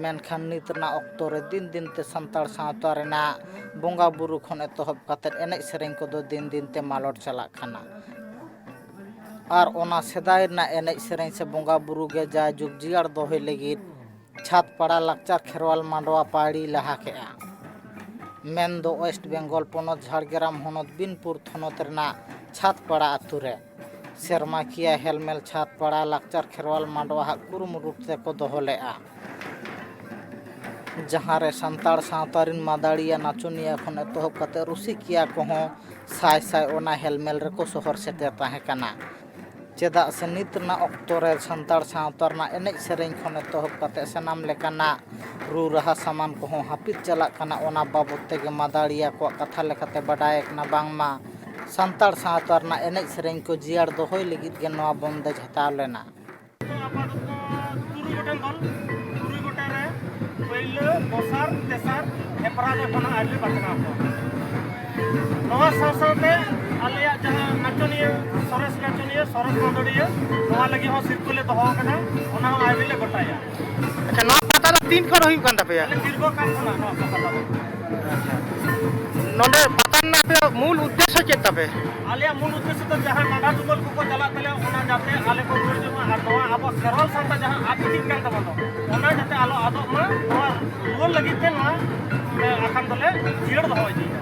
ᱢᱮᱱᱠᱷᱟᱱ ᱱᱤᱛ ᱨᱮᱱᱟᱜ ᱚᱠᱛᱚ ᱨᱮ ᱫᱤᱱ ᱫᱤᱱ ᱛᱮ ᱥᱟᱱᱛᱟᱲ ᱥᱟᱶᱛᱟ ᱨᱮᱱᱟᱜ ᱵᱚᱸᱜᱟ ᱵᱩᱨᱩ ᱠᱷᱚᱱ ᱮᱛᱚᱦᱚᱵ ᱠᱟᱛᱮᱫ ᱮᱱᱮᱡ ᱥᱮᱨᱮᱧ ᱠᱚᱫᱚ ᱫᱤᱱ ᱫᱤᱱ ᱛᱮ ᱢᱟᱞᱚᱴ ᱪᱟᱞᱟᱜ ᱠᱟᱱᱟ᱾ ᱟᱨ ᱚᱱᱟ ᱥᱮᱫᱟᱭ ᱨᱮᱱᱟᱜ ᱮᱱᱮᱡ ᱥᱮᱨᱮᱧ ᱥᱮ ᱵᱚᱸᱜᱟ ᱵᱩᱨᱩ ᱜᱮ ᱡᱟᱭᱡᱩᱜᱽ ᱡᱤᱭᱟᱹᱲ ᱫᱚᱦᱚᱭ ᱞᱟᱹᱜᱤᱫ ᱪᱷᱟᱛᱯᱟᱲᱟ ᱞᱟᱠᱪᱟᱨ ᱠᱷᱮᱨᱣᱟᱞ ᱢᱟᱰᱣᱟ ᱯᱟᱹᱲᱤ ᱞᱟᱦᱟ ᱠᱮᱜᱼᱟ᱾ ᱢᱮᱱᱫᱚ ᱳᱭᱮᱥᱴ ᱵᱮᱝᱜᱚᱞ ᱯᱚᱱᱚᱛ ᱡᱷᱟᱲᱜᱨᱟᱢ ᱦᱚᱱᱚᱛ ᱵᱤᱱᱯᱩᱨ ᱛᱷᱚᱱᱚᱛ ᱨᱮᱱᱟᱜ ᱪᱷᱟᱛᱯᱟᱲᱟ ᱟᱛᱳ ᱨᱮ ᱥᱮᱨᱢᱟᱠᱤᱭᱟᱹ ᱦᱮᱞᱢᱮᱞ ᱪᱷᱟᱛᱯᱟᱲᱟ ᱞᱟᱠᱪᱟᱨ ᱠᱷᱮᱨᱣᱟᱞ ᱢᱟᱰᱣᱟ ᱦᱟᱜ ᱠᱩᱨᱩᱢᱩᱴᱩ ᱛᱮᱠᱚ ᱫᱚᱦᱚ ᱞᱮᱜᱼᱟ, ᱡᱟᱦᱟᱸ ᱨᱮ ᱥᱟᱱᱛᱟᱲ ᱥᱟᱶᱛᱟ ᱨᱮᱱ ᱢᱟᱫᱟᱲᱤᱭᱟᱹ ᱱᱟᱪᱚᱱᱤᱭᱟᱹ ᱠᱷᱚᱱ ᱮᱛᱚᱦᱚᱵ ᱠᱟᱛᱮ ᱨᱩᱥᱤᱠᱤᱭᱟᱹ ᱠᱚᱦᱚᱸ ᱥᱟᱭ ᱥᱟᱭ ᱚᱱᱟ ᱦᱮᱞᱢᱮᱞ ᱨᱮᱠᱚ ᱥᱚᱦᱚᱨ ᱥᱮᱴᱮᱨ ᱛᱟᱦᱮᱸ ᱠᱟᱱᱟ᱾ ᱪᱮᱫᱟᱜ ᱥᱮ ᱱᱤᱛ ᱨᱮᱱᱟᱜ ᱚᱠᱛᱚ ᱨᱮ ᱥᱟᱱᱛᱟᱲ ᱥᱟᱶᱛᱟ ᱨᱮᱱᱟᱜ ᱮᱱᱮᱡ ᱥᱮᱨᱮᱧ ᱠᱷᱚᱱ ᱮᱛᱚᱦᱚᱵ ᱠᱟᱛᱮ ᱥᱟᱱᱟᱢ ᱞᱮᱠᱟᱱᱟᱜ ᱨᱩ ᱨᱟᱦᱟ ᱥᱟᱢᱟᱱ ᱠᱚᱦᱚᱸ ᱦᱟᱹᱯᱤᱫ ᱪᱟᱞᱟᱜ ᱠᱟᱱᱟ᱾ ᱚᱱᱟ ᱵᱟᱵᱚᱫ ᱛᱮᱜᱮ ᱢᱟᱫᱟᱲᱤᱭᱟᱹ ᱠᱚᱣᱟᱜ ᱠᱟᱛᱷᱟ ᱞᱮᱠᱟᱛᱮ ᱵᱟᱰᱟᱭ ᱠᱟᱱᱟ ᱵᱟᱝᱢᱟ ᱥᱟᱱᱛᱟᱲ ᱥᱟᱶᱛᱟ ᱨᱮᱱᱟᱜ ᱮᱱᱮᱡ ᱥᱮᱨᱮᱧ ᱠᱚ ᱡᱤᱭᱟᱹᱲ ᱫᱚᱦᱚᱭ ᱞᱟᱹᱜᱤᱫ ᱜᱮ ᱱᱚᱣᱟ ᱵᱚᱱᱫᱮᱡᱽ ᱦᱟᱛᱟᱣ ᱞᱮᱱᱟ᱾ ᱟᱯᱟᱛᱚᱛᱚ ᱛᱩᱨᱩᱭ ᱜᱚᱴᱮᱱ ᱫᱚᱞ, ᱛᱩᱨᱩᱭ ᱜᱚᱴᱮᱱ ᱨᱮ ᱯᱟᱹᱭᱞᱟᱹ, ᱫᱚᱥᱟᱨ, ᱛᱮᱥᱟᱨ ᱦᱮᱯᱨᱟᱣ ᱫᱚ ᱮᱠᱷᱚᱱ ᱟᱹᱣᱨᱤ ᱞᱮ ᱵᱟᱪᱷᱱᱟᱣ ᱠᱚᱣᱟ᱾ ᱱᱚᱣᱟ ᱥᱟᱶ ᱥᱟᱶᱛᱮ ᱟᱞᱮᱭᱟᱜ ᱡᱟᱦᱟᱸ ᱱᱟᱪᱚᱱᱤᱭᱟᱹ, ᱥᱚᱨᱮᱥ ᱱᱟᱪᱚᱱᱤᱭᱟᱹ, ᱥᱚᱨᱮᱥ ᱢᱟᱹᱫᱟᱹᱲᱤᱭᱟᱹ, ᱱᱚᱣᱟ ᱞᱟᱹᱜᱤᱫ ᱦᱚᱸ ᱥᱤᱨᱯᱟᱹ ᱞᱮ ᱫᱚᱦᱚ ᱟᱠᱟᱫᱟ, ᱚᱱᱟ ᱦᱚᱸ ᱟᱹᱣᱨᱤ ᱞᱮ ᱜᱚᱴᱟᱭᱟ᱾ ᱟᱪᱪᱷᱟ, ᱱᱚᱣᱟ ᱯᱟᱛᱟ ᱫᱚ ᱛᱤᱱ ᱠᱷᱚᱱ ᱦᱩᱭᱩᱜ ᱠᱟᱱ ᱛᱟᱯᱮᱭᱟ? ᱟᱞᱮ ᱫᱤᱨᱜᱷᱚ ᱠᱟᱞ ᱠᱷᱚᱱᱟᱜ ᱱᱚᱣᱟ ᱯᱟᱛᱟ ᱫᱚ᱾ ᱟᱪᱪᱷᱟ, ᱱᱚᱰᱮ ᱯᱟᱛᱟ ᱨᱮᱱᱟᱜ ᱟᱯᱮᱭᱟᱜ ᱢᱩᱞ ᱩᱫᱽᱫᱮᱥᱥᱚ ᱪᱮᱫ ᱛᱟᱯᱮ? ᱟᱞᱮᱭᱟᱜ ᱢᱩᱞ ᱩᱫᱽᱫᱮᱥᱥᱚ ᱫᱚ ᱡᱟᱦᱟᱸ ᱱᱟᱰᱟ ᱛᱩᱢᱟᱹᱞ ᱠᱚᱠᱚ ᱪᱟᱞᱟᱜ ᱛᱟᱞᱮᱭᱟ, ᱚᱱᱟ ᱡᱟᱛᱮ ᱟᱞᱮ ᱠᱚ ᱨᱩᱣᱟᱹᱲ ᱡᱚᱝᱟ ᱟᱨ ᱱᱚᱣᱟ ᱟᱵᱚ ᱠᱷᱮᱨᱣᱟᱞ ᱥᱟᱶᱛᱟ ᱡᱟᱦᱟᱸ ᱟᱫ ᱤᱫᱤᱜ ᱠᱟᱱ ᱛᱟᱵᱚᱱ ᱫᱚ, ᱚᱱᱟ ᱡᱟᱛᱮ ᱟᱞᱚ ᱟᱫᱚᱜ ᱢᱟ, ᱱᱚᱣᱟ ᱨᱩᱣᱟᱹᱲ ᱞᱟᱹᱜᱤᱫ ᱛᱮ ᱱᱚᱣᱟ, ᱮ, ᱟᱠᱷᱟᱱ ᱫᱚᱞᱮ ᱡᱤᱭᱟᱹᱲ ᱫᱚᱦᱚ ᱤᱫᱤᱭᱮᱫᱟ᱾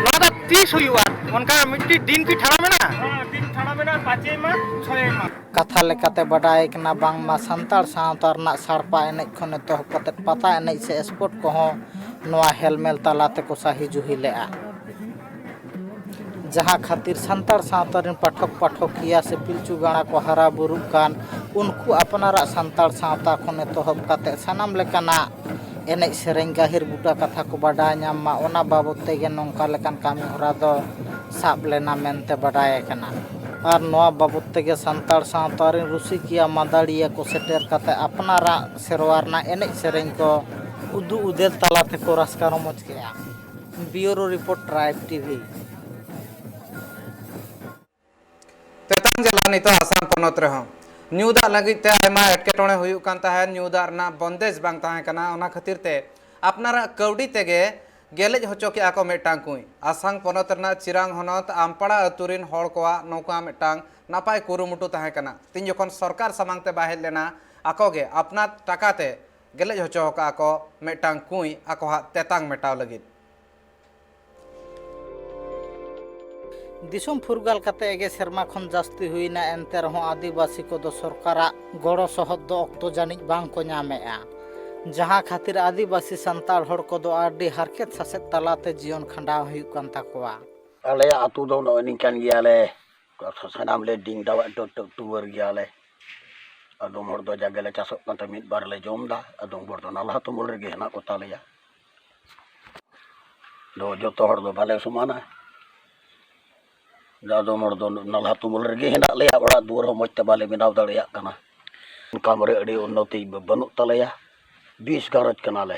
ᱱᱚᱣᱟ ᱫᱚ ᱛᱤᱥ ᱦᱩᱭᱩᱜᱼᱟ? ᱚᱱᱠᱟ ᱢᱤᱫᱴᱤᱡ ᱫᱤᱱ ᱠᱤ ᱴᱷᱟᱲᱟ ᱢᱮᱱᱟᱜᱼᱟ? ᱦᱮᱸ, ᱫᱤᱱ ᱴᱷᱟᱲᱟ ᱢᱮᱱᱟᱜᱼᱟ, ᱯᱟᱸᱪᱮᱭ ᱢᱟᱜᱽ, ᱪᱷᱚᱭᱮᱭ ᱢᱟᱜᱽ᱾ ᱠᱟᱛᱷᱟ ᱞᱮᱠᱟᱛᱮ ᱵᱟᱰᱟᱭ ᱠᱟᱱᱟ ᱵᱟᱝᱢᱟ ᱥᱟᱱᱛᱟᱲ ᱥᱟᱶᱛᱟ ᱨᱮᱱᱟᱜ ᱥᱟᱲᱯᱟ ᱮᱱᱮᱡ ᱠᱷᱚᱱ ᱮᱛᱚᱦᱚᱵ ᱠᱟᱛᱮ ᱯᱟᱛᱟ ᱮᱱᱮᱡ ᱥᱮ ᱥᱯᱳᱨᱴ ᱠᱚᱦᱚᱸ ᱱᱚᱣᱟ ᱦᱮᱞᱢᱮᱞ ᱛᱟᱞᱟ ᱛᱮᱠᱚ ᱥᱟᱹᱦᱤ ᱡᱩᱦᱤ ᱞᱮᱜᱼᱟ᱾ ᱡᱟᱦᱟᱸ ᱠᱷᱟᱹᱛᱤᱨ ᱥᱟᱱᱛᱟᱲ ᱥᱟᱶᱛᱟ ᱨᱮᱱ ᱯᱟᱴᱷᱚᱠ ᱯᱟᱴᱷᱚᱠᱤᱭᱟᱹ ᱥᱮ ᱯᱤᱞᱪᱩ ᱜᱟᱬᱟ ᱠᱚ ᱦᱟᱨᱟ ᱵᱩᱨᱩᱜ ᱠᱟᱱ, ᱩᱱᱠᱩ ᱟᱯᱱᱟᱨᱟᱜ ᱥᱟᱱᱛᱟᱲ ᱥᱟᱶᱛᱟ ᱠᱷᱚᱱ ᱮᱛᱚᱦᱚᱵ ᱠᱟᱛᱮ ᱥᱟᱱᱟᱢ ᱞᱮᱠᱟᱱᱟᱜ ᱮᱱᱮᱡ ᱥᱮᱨᱮᱧ ᱜᱟᱹᱦᱤᱨ ᱵᱩᱴᱟᱹ ᱠᱟᱛᱷᱟ ᱠᱚ ᱵᱟᱰᱟᱭ ᱧᱟᱢ ᱢᱟ, ᱚᱱᱟ ᱵᱟᱵᱚᱫ ᱛᱮᱜᱮ ᱱᱚᱝᱠᱟ ᱞᱮᱠᱟᱱ ᱠᱟᱹᱢᱤ ᱦᱚᱨᱟ ᱫᱚ ᱥᱟᱵ ᱞᱮᱱᱟ ᱢᱮᱱᱛᱮ ᱵᱟᱰᱟᱭ ᱟᱠᱟᱱᱟ᱾ ᱟᱨ ᱱᱚᱣᱟ ᱵᱟᱵᱚᱫ ᱛᱮᱜᱮ ᱥᱟᱱᱛᱟᱲ ᱥᱟᱶᱛᱟ ᱨᱮᱱ ᱨᱩᱥᱤᱠᱤᱭᱟᱹ, ᱢᱟᱹᱫᱟᱹᱲᱤᱭᱟᱹ ᱠᱚ ᱥᱮᱴᱮᱨ ᱠᱟᱛᱮ ᱟᱯᱱᱟᱨᱟᱜ ᱥᱮᱨᱣᱟ ᱨᱮᱱᱟᱜ ᱮᱱᱮᱡ ᱥᱮᱨᱮᱧ ᱠᱚ ᱩᱫᱩᱜ ᱩᱫᱮᱞ ᱛᱟᱞᱟ ᱛᱮᱠᱚ ᱨᱟᱹᱥᱠᱟᱹ ᱨᱚᱢᱚᱡᱽ ᱠᱮᱜᱼᱟ᱾ ᱵᱤᱭᱩᱨᱳ ᱨᱤᱯᱳᱨᱴ, ᱴᱨᱟᱭᱤᱵᱽ ᱴᱤᱵᱷᱤ᱾ ᱛᱮᱛᱟᱝ ᱡᱟᱞᱟ ᱱᱤᱛᱚᱜ ᱟᱥᱟᱢ ᱯᱚᱱᱚᱛ ᱨᱮᱦᱚᱸ᱾ ᱧᱩ ᱫᱟᱜ ᱞᱟᱹᱜᱤᱫ ᱛᱮ ᱟᱭᱢᱟ ᱮᱴᱠᱮᱴᱚᱬᱮ ᱦᱩᱭᱩᱜ ᱠᱟᱱ ᱛᱟᱦᱮᱸᱫ, ᱧᱩ ᱫᱟᱜ ᱨᱮᱱᱟᱜ ᱵᱚᱱᱫᱮᱡᱽ ᱵᱟᱝ ᱛᱟᱦᱮᱸ ᱠᱟᱱᱟ, ᱚᱱᱟ ᱠᱷᱟᱹᱛᱤᱨ ᱛᱮ ᱟᱯᱱᱟᱨᱟᱜ ᱠᱟᱹᱣᱰᱤ ᱛᱮᱜᱮ ᱜᱮᱞᱮᱡ ᱦᱚᱪᱚ ᱠᱮᱜᱼᱟ ᱠᱚ ᱢᱤᱫᱴᱟᱝ ᱠᱩᱸᱭ᱾ ᱟᱥᱟᱢ ᱯᱚᱱᱚᱛ ᱨᱮᱱᱟᱜ ᱪᱤᱨᱟᱝ ᱦᱚᱱᱚᱛ ᱟᱢᱯᱟᱲᱟ ᱟᱹᱛᱩ ᱨᱤᱱ ᱦᱚᱲ ᱠᱚᱣᱟᱜ ᱱᱚᱝᱠᱟ ᱢᱤᱫᱴᱟᱝ ᱱᱟᱯᱟᱭ ᱠᱩᱨᱩᱢᱩᱴᱩ ᱛᱟᱦᱮᱸ ᱠᱟᱱᱟ᱾ ᱛᱤᱧ ᱡᱚᱠᱷᱚᱱ ᱥᱚᱨᱠᱟᱨ ᱥᱟᱢᱟᱝ ᱛᱮ ᱵᱟᱭ ᱦᱮᱡ ᱞᱮᱱᱟ, ᱟᱠᱚ ᱜᱮ ᱟᱯᱱᱟᱨ ᱴᱟᱠᱟ ᱛᱮ ᱜᱮᱞᱮᱡ ᱦᱚᱪᱚ ᱟᱠᱟᱫᱼᱟ ᱠᱚ ᱢᱤᱫᱴᱟᱝ ᱠᱩᱸᱭ ᱟᱠᱚᱣᱟᱜ ᱛᱮᱛᱟᱝ ᱢᱮᱴᱟᱣ ᱞᱟᱹᱜᱤᱫ᱾ ᱫᱤᱥᱚᱢ ᱯᱷᱩᱨᱜᱟᱹᱞ ᱠᱟᱛᱮ ᱜᱮ ᱥᱮᱨᱢᱟ ᱠᱷᱚᱱ ᱡᱟᱹᱥᱛᱤ ᱦᱩᱭᱱᱟ, ᱮᱱᱛᱮ ᱨᱮᱦᱚᱸ ᱟᱹᱫᱤᱵᱟᱹᱥᱤ ᱠᱚᱫᱚ ᱥᱚᱨᱠᱟᱨᱟᱜ ᱜᱚᱲᱚ ᱥᱚᱦᱚᱫ ᱫᱚ ᱚᱠᱛᱚ ᱡᱟᱹᱱᱤᱡ ᱵᱟᱝ ᱠᱚ ᱧᱟᱢᱮᱜᱼᱟ, ᱡᱟᱦᱟᱸ ᱠᱷᱟᱹᱛᱤᱨ ᱟᱹᱫᱤᱵᱟᱹᱥᱤ ᱥᱟᱱᱛᱟᱲ ᱦᱚᱲ ᱠᱚᱫᱚ ᱟᱹᱰᱤ ᱦᱟᱨᱠᱮᱛ ᱥᱟᱥᱮᱛ ᱛᱟᱞᱟᱛᱮ ᱡᱤᱭᱚᱱ ᱠᱷᱟᱸᱰᱟᱣ ᱦᱩᱭᱩᱜ ᱠᱟᱱ ᱛᱟᱠᱚᱣᱟ᱾ ᱟᱞᱮᱭᱟᱜ ᱟᱹᱛᱩ ᱫᱚ ᱱᱚᱜᱼᱚᱭ ᱱᱤᱝᱠᱟᱱ ᱜᱮᱭᱟᱞᱮ, ᱥᱟᱱᱟᱢ ᱞᱮ ᱰᱤᱝ ᱰᱟᱣᱟᱜ ᱴᱩ-, ᱴᱩ-, ᱴᱩᱣᱟᱹᱨ ᱜᱮᱭᱟᱞᱮ᱾ ᱟᱫᱚᱢ ᱦᱚᱲ ᱫᱚ ᱡᱟᱜᱮ ᱞᱮ ᱪᱟᱥᱚᱜ ᱠᱟᱱ ᱛᱮ ᱢᱤᱫ ᱵᱟᱨ ᱞᱮ ᱡᱚᱢ ᱮᱫᱟ, ᱟᱫᱚᱢ ᱦᱚᱲ ᱫᱚ ᱱᱟᱞᱦᱟ ᱛᱩᱢᱟᱹᱞ ᱨᱮᱜᱮ ᱦᱮᱱᱟᱜ ᱠᱚ ᱛᱟᱞᱮᱭᱟ᱾ ᱫᱚ ᱡᱚᱛᱚ ᱦᱚᱲ ᱫᱚ ᱵᱟᱞᱮ ᱥᱚᱢᱟᱱᱟ᱾ ᱡᱟᱫᱚ ᱢᱚᱲ ᱫᱚ ᱱᱟᱞᱦᱟ ᱛᱩᱢᱟᱹᱞ ᱨᱮᱜᱮ ᱦᱮᱱᱟᱜ ᱞᱮᱭᱟ, ᱚᱲᱟᱜ ᱫᱩᱣᱟᱹᱨ ᱦᱚᱸ ᱢᱚᱡᱽ ᱛᱮ ᱵᱟᱞᱮ ᱵᱮᱱᱟᱣ ᱫᱟᱲᱮᱭᱟᱜ ᱠᱟᱱᱟ᱾ ᱤᱱᱠᱟᱢ ᱨᱮ ᱟᱹᱰᱤ ᱩᱱᱱᱚᱛᱤ ᱵᱟᱹᱱᱩᱜ ᱛᱟᱞᱮᱭᱟ᱾ ᱵᱤᱥ ᱜᱷᱟᱨᱚᱸᱡᱽ ᱠᱟᱱᱟᱞᱮ᱾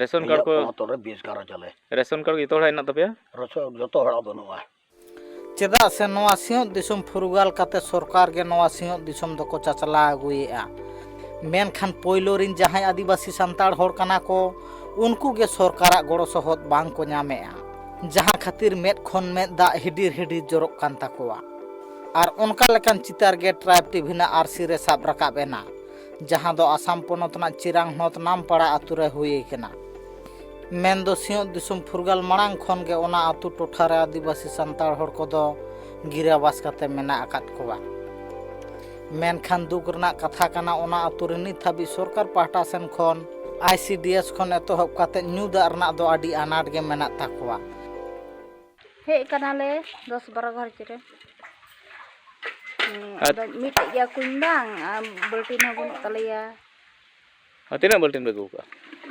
ᱨᱮᱥᱚᱱ ᱠᱟᱨᱰ ᱤᱧᱟᱹᱜ ᱠᱚ ᱯᱚᱱᱚᱛ ᱨᱮ ᱵᱤᱥ ᱜᱷᱟᱨᱚᱸᱡᱽ ᱟᱞᱮ᱾ ᱨᱮᱥᱚᱱ ᱠᱟᱨᱰ ᱡᱚᱛᱚ ᱦᱚᱲᱟᱜ ᱦᱮᱱᱟᱜ ᱛᱟᱯᱮᱭᱟ? ᱨᱮᱥᱚᱱ ᱡᱚᱛᱚ ᱦᱚᱲᱟᱜ ᱵᱟᱹᱱᱩᱜᱼᱟ᱾ ᱪᱮᱫᱟᱜ ᱥᱮ ᱱᱚᱣᱟ ᱥᱤᱧᱚᱛ ᱫᱤᱥᱚᱢ ᱯᱷᱩᱨᱜᱟᱹᱞ ᱠᱟᱛᱮ ᱥᱚᱨᱠᱟᱨ ᱜᱮ ᱱᱚᱣᱟ ᱥᱤᱧᱚᱛ ᱫᱤᱥᱚᱢ ᱫᱚᱠᱚ ᱪᱟᱪᱞᱟᱣ ᱟᱹᱜᱩᱭᱮᱫᱼᱟ᱾ ᱢᱮᱱᱠᱷᱟᱱ ᱯᱳᱭᱞᱳ ᱨᱤᱱ ᱡᱟᱦᱟᱸᱭ ᱟᱹᱫᱤᱵᱟᱹᱥᱤ ᱥᱟᱱᱛᱟᱲ ᱦᱚᱲ ᱠᱟᱱᱟ ᱠᱚ, ᱩᱱᱠᱩ ᱜᱮ ᱥᱚᱨᱠᱟᱨᱟᱜ ᱜᱚᱲᱚ ᱥᱚᱦᱚᱫ ᱵᱟᱝ ᱠᱚ ᱧᱟᱢᱮᱫᱼᱟ, ᱡᱟᱦᱟᱸ ᱠᱷᱟᱹᱛᱤᱨ ᱢᱮᱫ ᱠᱷᱚᱱ ᱢᱮᱫ ᱫᱟᱜ ᱦᱤᱰᱤᱨ ᱦᱤᱰᱤᱨ ᱡᱚᱨᱚᱜ ᱠᱟᱱ ᱛᱟᱠᱚᱣᱟ᱾ ᱟᱨ ᱚᱱᱠᱟ ᱞᱮᱠᱟᱱ ᱪᱤᱛᱟᱨ ᱜᱮ ᱴᱨᱟᱭᱤᱵᱽ ᱴᱤᱵᱷᱤ ᱨᱮᱱᱟᱜ ᱟᱨᱥᱤ ᱨᱮ ᱥᱟᱵ ᱨᱟᱠᱟᱵ ᱮᱱᱟ, ᱡᱟᱦᱟᱸ ᱫᱚ ᱟᱥᱟᱢ ᱯᱚᱱᱚᱛ ᱨᱮᱱᱟᱜ ᱪᱤᱨᱟᱝ ᱦᱚᱱᱚᱛ ᱱᱟᱢᱯᱟᱲᱟ ᱟᱹᱛᱩ ᱨᱮ ᱦᱩᱭ ᱟᱠᱟᱱᱟ᱾ ᱢᱮᱱᱫᱚ ᱥᱤᱧᱚᱛ ᱫᱤᱥᱚᱢ ᱯᱷᱩᱨᱜᱟᱹᱞ ᱢᱟᱲᱟᱝ ᱠᱷᱚᱱ ᱜᱮ ᱚᱱᱟ ᱟᱹᱛᱩ ᱴᱚᱴᱷᱟ ᱨᱮ ᱟᱹᱫᱤᱵᱟᱹᱥᱤ ᱥᱟᱱᱛᱟᱲ ᱦᱚᱲ ᱠᱚᱫᱚ ᱜᱤᱨᱟᱵᱟᱥ ᱠᱟᱛᱮ ᱢᱮᱱᱟᱜ ᱟᱠᱟᱫ ᱠᱚᱣᱟ᱾ ᱢᱮᱱᱠᱷᱟᱱ ᱫᱩᱠ ᱨᱮᱱᱟᱜ ᱠᱟᱛᱷᱟ ᱠᱟᱱᱟ, ᱚᱱᱟ ᱟᱹᱛᱩ ᱨᱮ ᱱᱤᱛ ᱦᱟᱹᱵᱤᱡ ᱥᱚᱨᱠᱟᱨ ᱯᱟᱦᱴᱟ ᱥᱮᱱ ᱠᱷᱚᱱ ᱟᱭ ᱥᱤ ᱰᱤ ᱮᱥ ᱠᱷᱚᱱ ᱮᱛᱚᱦᱚᱵ ᱠᱟᱛᱮ ᱧᱩ ᱫᱟᱜ ᱨᱮᱱᱟᱜ ᱫᱚ ᱟᱹᱰᱤ ᱟᱱᱟᱴ ᱜᱮ ᱢᱮᱱᱟᱜ ᱛᱟᱠᱚᱣᱟ᱾ ᱦᱮᱡ ᱠᱟᱱᱟᱞᱮ ᱫᱚᱥ ᱵᱟᱨᱚ ᱜᱷᱟᱨᱚᱸᱡᱽ ᱨᱮ᱾ ᱦᱮᱸ, ᱟᱨ ᱟᱫᱚ ᱢᱤᱫᱴᱮᱡ ᱜᱮᱭᱟ ᱠᱩᱧ ᱵᱟᱝ, ᱟᱨ ᱵᱟᱹᱞᱴᱤᱱ ᱦᱚᱸ ᱵᱟᱹᱱᱩᱜ ᱛᱟᱞᱮᱭᱟ᱾ ᱟᱨ ᱛᱤᱱᱟᱹᱜ ᱵᱟᱹᱞᱴᱤᱱ ᱯᱮ ᱟᱹᱜᱩ ᱠᱟᱜᱼᱟ?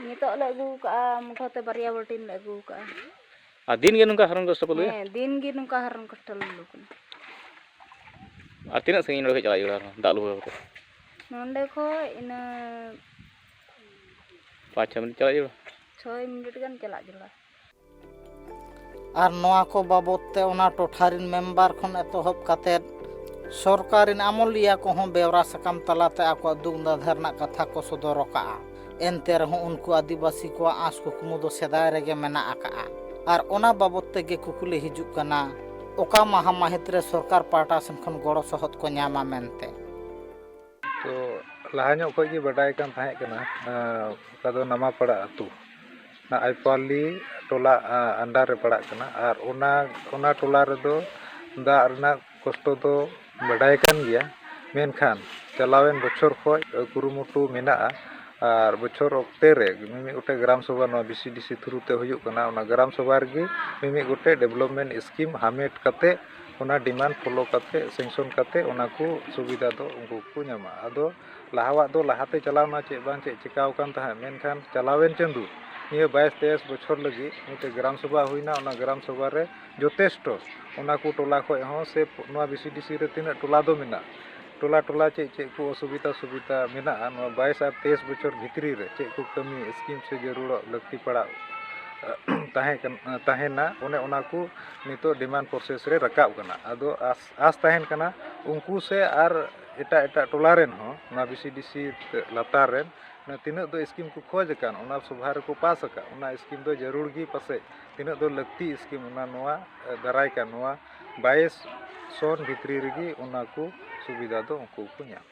ᱱᱤᱛᱚᱜ ᱞᱮ ᱟᱹᱜᱩ ᱠᱟᱜᱼᱟ, ᱢᱩᱴᱷᱟᱹ ᱛᱮ ᱵᱟᱨᱭᱟ ᱵᱟᱹᱞᱴᱤᱱ ᱞᱮ ᱟᱹᱜᱩ ᱠᱟᱜᱼᱟ᱾ ᱟᱨ ᱫᱤᱱ ᱜᱮ ᱱᱚᱝᱠᱟ ᱦᱟᱨᱚᱱ ᱠᱚᱥᱴᱚ ᱯᱮ ᱞᱩᱭᱟ? ᱦᱮᱸ, ᱫᱤᱱ ᱜᱮ ᱱᱚᱝᱠᱟ ᱦᱟᱨᱚᱱ ᱠᱚᱥᱴᱚ ᱞᱮ ᱞᱩ ᱠᱟᱱᱟ᱾ ᱟᱨ ᱛᱤᱱᱟᱹᱜ ᱥᱟᱺᱜᱤᱧ ᱱᱚᱰᱮ ᱠᱷᱚᱡ ᱪᱟᱞᱟᱜ ᱡᱟᱹᱨᱩᱲᱟ ᱟᱨᱦᱚᱸ ᱫᱟᱜ ᱞᱩ ᱠᱟᱛᱮ? ᱱᱚᱸᱰᱮ ᱠᱷᱚᱡ ᱤᱱᱟᱹ ᱯᱟᱸᱪ ᱪᱷᱚ ᱢᱤᱱᱤᱴ ᱪᱟᱞᱟᱜ ᱡᱟᱹᱨᱩᱲᱟ? ᱪᱷᱚᱭ ᱢᱤᱱᱤᱴ ᱜᱟᱱ ᱪᱟᱞᱟᱜ ᱡᱟᱹᱨᱩᱲᱟ᱾ ᱟᱨ ᱱᱚᱣᱟ ᱠᱚ ᱵᱟᱵᱚᱫ ᱛᱮ ᱚᱱᱟ ᱴᱚᱴᱷᱟ ᱨᱤᱱ ᱢᱮᱢᱵᱟᱨ ᱠᱷᱚᱱ ᱮᱛᱚᱦᱚᱵ ᱠᱟᱛᱮᱫ ᱥᱚᱨᱠᱟᱨ ᱨᱤᱱ ᱟᱢᱚᱞᱤᱭᱟᱹ ᱠᱚᱦᱚᱸ ᱵᱮᱣᱨᱟ ᱥᱟᱠᱟᱢ ᱛᱟᱞᱟᱛᱮ ᱟᱠᱚᱣᱟᱜ ᱫᱩᱠ ᱫᱟᱫᱷᱮ ᱨᱮᱱᱟᱜ ᱠᱟᱛᱷᱟ ᱠᱚ ᱥᱚᱫᱚᱨ ᱟᱠᱟᱫᱼᱟ᱾ ᱮᱱᱛᱮ ᱨᱮᱦᱚᱸ ᱩᱱᱠᱩ ᱟᱹᱫᱤᱵᱟᱹᱥᱤ ᱠᱚᱣᱟᱜ ᱟᱸᱥ ᱠᱩᱠᱢᱩ ᱫᱚ ᱥᱮᱫᱟᱭ ᱨᱮᱜᱮ ᱢᱮᱱᱟᱜ ᱟᱠᱟᱫᱼᱟ᱾ ᱟᱨ ᱚᱱᱟ ᱵᱟᱵᱚᱫ ᱛᱮᱜᱮ ᱠᱩᱠᱞᱤ ᱦᱤᱡᱩᱜ ᱠᱟᱱᱟ, ᱚᱠᱟ ᱢᱟᱦᱟ ᱢᱟᱹᱦᱤᱛ ᱨᱮ ᱥᱚᱨᱠᱟᱨ ᱯᱟᱦᱴᱟ ᱥᱮᱱ ᱠᱷᱚᱱ ᱜᱚᱲᱚ ᱥᱚᱦᱚᱫ ᱠᱚ ᱧᱟᱢᱟ ᱢᱮᱱᱛᱮ? ᱛᱚ, ᱞᱟᱦᱟ ᱧᱚᱜ ᱠᱷᱚᱡ ᱜᱮ ᱵᱟᱰᱟᱭ ᱠᱟᱱ ᱛᱟᱦᱮᱸ ᱠᱟᱱᱟ, ᱟᱸ, ᱚᱠᱟ ᱫᱚ ᱱᱟᱢᱟᱯᱟᱲᱟ ᱟᱹᱛᱩ, ᱚᱱᱟ ᱟᱭᱯᱟᱞᱤ ᱴᱚᱞᱟ, ᱟᱸ, under ᱨᱮ ᱯᱟᱲᱟᱜ ᱠᱟᱱᱟ᱾ ᱟᱨ ᱚᱱᱟ, ᱚᱱᱟ ᱴᱚᱞᱟ ᱨᱮᱫᱚ ᱫᱟᱜ ᱨᱮᱱᱟᱜ ᱠᱚᱥᱴᱚ ᱫᱚ ᱵᱟᱰᱟᱭ ᱠᱟᱱ ᱜᱮᱭᱟ, ᱢᱮᱱᱠᱷᱟᱱ ᱪᱟᱞᱟᱣᱮᱱ ᱵᱚᱪᱷᱚᱨ ᱠᱷᱚᱡ ᱠᱩᱨᱩᱢᱩᱴᱩ ᱢᱮᱱᱟᱜᱼᱟ᱾ ᱟᱨ ᱵᱚᱪᱷᱚᱨ ᱚᱠᱛᱮ ᱨᱮ ᱢᱤᱢᱤᱫ ᱜᱚᱴᱮᱡ ᱜᱨᱟᱢ ᱥᱚᱵᱷᱟ, ᱱᱚᱣᱟ ᱵᱤ ᱥᱤ ᱰᱤ ᱥᱤ through ᱛᱮ ᱦᱩᱭᱩᱜ ᱠᱟᱱᱟ, ᱚᱱᱟ ᱜᱨᱟᱢ ᱥᱚᱵᱷᱟ ᱨᱮᱜᱮ ᱢᱤᱢᱤᱫ ᱜᱚᱴᱮᱡ development scheme ᱦᱟᱢᱮᱴ ᱠᱟᱛᱮ ᱚᱱᱟ demand follow ᱠᱟᱛᱮ, sanction ᱠᱟᱛᱮ ᱚᱱᱟ ᱠᱚ ᱥᱩᱵᱤᱫᱷᱟ ᱫᱚ ᱩᱱᱠᱩ ᱠᱚ ᱧᱟᱢᱟ᱾ ᱟᱫᱚ ᱞᱟᱦᱟᱣᱟᱜ ᱫᱚ ᱞᱟᱦᱟᱛᱮ ᱪᱟᱞᱟᱣᱱᱟ, ᱪᱮᱫ ᱵᱟᱝ ᱪᱮᱫ ᱪᱤᱠᱟᱣ ᱟᱠᱟᱱ ᱛᱟᱦᱮᱸᱫ, ᱢᱮᱱᱠᱷᱟᱱ ᱪᱟᱞᱟᱣᱮᱱ ᱪᱟᱸᱫᱳ ᱱᱤᱭᱟᱹ ᱵᱟᱭᱤᱥ ᱛᱮᱭᱤᱥ ᱵᱚᱪᱷᱚᱨ ᱞᱟᱹᱜᱤᱫ ᱢᱤᱫᱴᱮᱡ ᱜᱨᱟᱢ ᱥᱚᱵᱷᱟ ᱦᱩᱭᱱᱟ, ᱚᱱᱟ ᱜᱨᱟᱢ ᱥᱚᱵᱷᱟ ᱨᱮ ᱡᱚᱛᱷᱮᱥᱴᱚ ᱚᱱᱟ ᱠᱚ ᱴᱚᱞᱟ ᱠᱷᱚᱡ ᱦᱚᱸ ᱥᱮ ᱱᱚᱣᱟ ᱵᱤᱥᱤᱰᱤᱥᱤ ᱨᱮ ᱛᱤᱱᱟᱹᱜ ᱴᱚᱞᱟ ᱫᱚ ᱢᱮᱱᱟᱜ, ᱴᱚᱞᱟ ᱴᱚᱞᱟ ᱪᱮᱫ ᱪᱮᱫ ᱠᱚ ᱚᱥᱩᱵᱤᱫᱟ ᱥᱩᱵᱤᱫᱟ ᱢᱮᱱᱟᱜᱼᱟ, ᱱᱚᱣᱟ ᱵᱟᱭᱤᱥ ᱟᱨ ᱛᱮᱭᱤᱥ ᱵᱚᱪᱷᱚᱨ ᱵᱷᱤᱛᱨᱤ ᱨᱮ ᱪᱮᱫ ᱠᱚ ᱠᱟᱹᱢᱤ ᱥᱠᱤᱢ ᱥᱮ ᱡᱟᱹᱨᱩᱲᱚᱜ ᱞᱟᱹᱠᱛᱤ ᱯᱟᱲᱟᱜ ᱛᱟᱦᱮᱸ ᱠᱟᱱ, ᱛᱟᱦᱮᱱᱟ, ᱚᱱᱮ ᱚᱱᱟ ᱠᱚ ᱱᱤᱛᱚᱜ ᱰᱤᱢᱟᱱᱰ ᱯᱨᱚᱥᱮᱥ ᱨᱮ ᱨᱟᱠᱟᱵ ᱠᱟᱱᱟ᱾ ᱟᱫᱚ ᱟᱥ, ᱟᱥ ᱛᱟᱦᱮᱱ ᱠᱟᱱᱟ ᱩᱱᱠᱩ ᱥᱮ ᱟᱨ ᱮᱴᱟᱜ ᱮᱴᱟᱜ ᱴᱚᱞᱟ ᱨᱮᱱ ᱦᱚᱸ ᱱᱚᱣᱟ ᱵᱤᱥᱤᱰᱤᱥᱤ ᱞᱟᱛᱟᱨ ᱨᱮᱱ ᱚᱱᱟ ᱛᱤᱱᱟᱹᱜ ᱫᱚ ᱥᱠᱤᱢ ᱠᱚ ᱠᱷᱚᱡᱽ ᱟᱠᱟᱱ, ᱚᱱᱟ ᱥᱚᱵᱷᱟ ᱨᱮᱠᱚ ᱯᱟᱥ ᱟᱠᱟᱫ, ᱚᱱᱟ ᱥᱠᱤᱢ ᱫᱚ ᱡᱟᱹᱨᱩᱲ ᱜᱮ ᱯᱟᱥᱮᱡ ᱛᱤᱱᱟᱹᱜ ᱫᱚ ᱞᱟᱹᱠᱛᱤ ᱥᱠᱤᱢ, ᱚᱱᱟ ᱱᱚᱣᱟ, ᱮ, ᱫᱟᱨᱟᱭ ᱠᱟᱱ ᱱᱚᱣᱟ ᱵᱟᱭᱤᱥ ᱥᱚᱱ ᱵᱷᱤᱛᱨᱤ ᱨᱮᱜᱮ ᱚᱱᱟ ᱠᱚ ᱥᱩᱵᱤᱫᱷᱟ ᱫᱚ ᱩᱱᱠᱩ ᱠᱚ ᱧᱟᱢᱟ᱾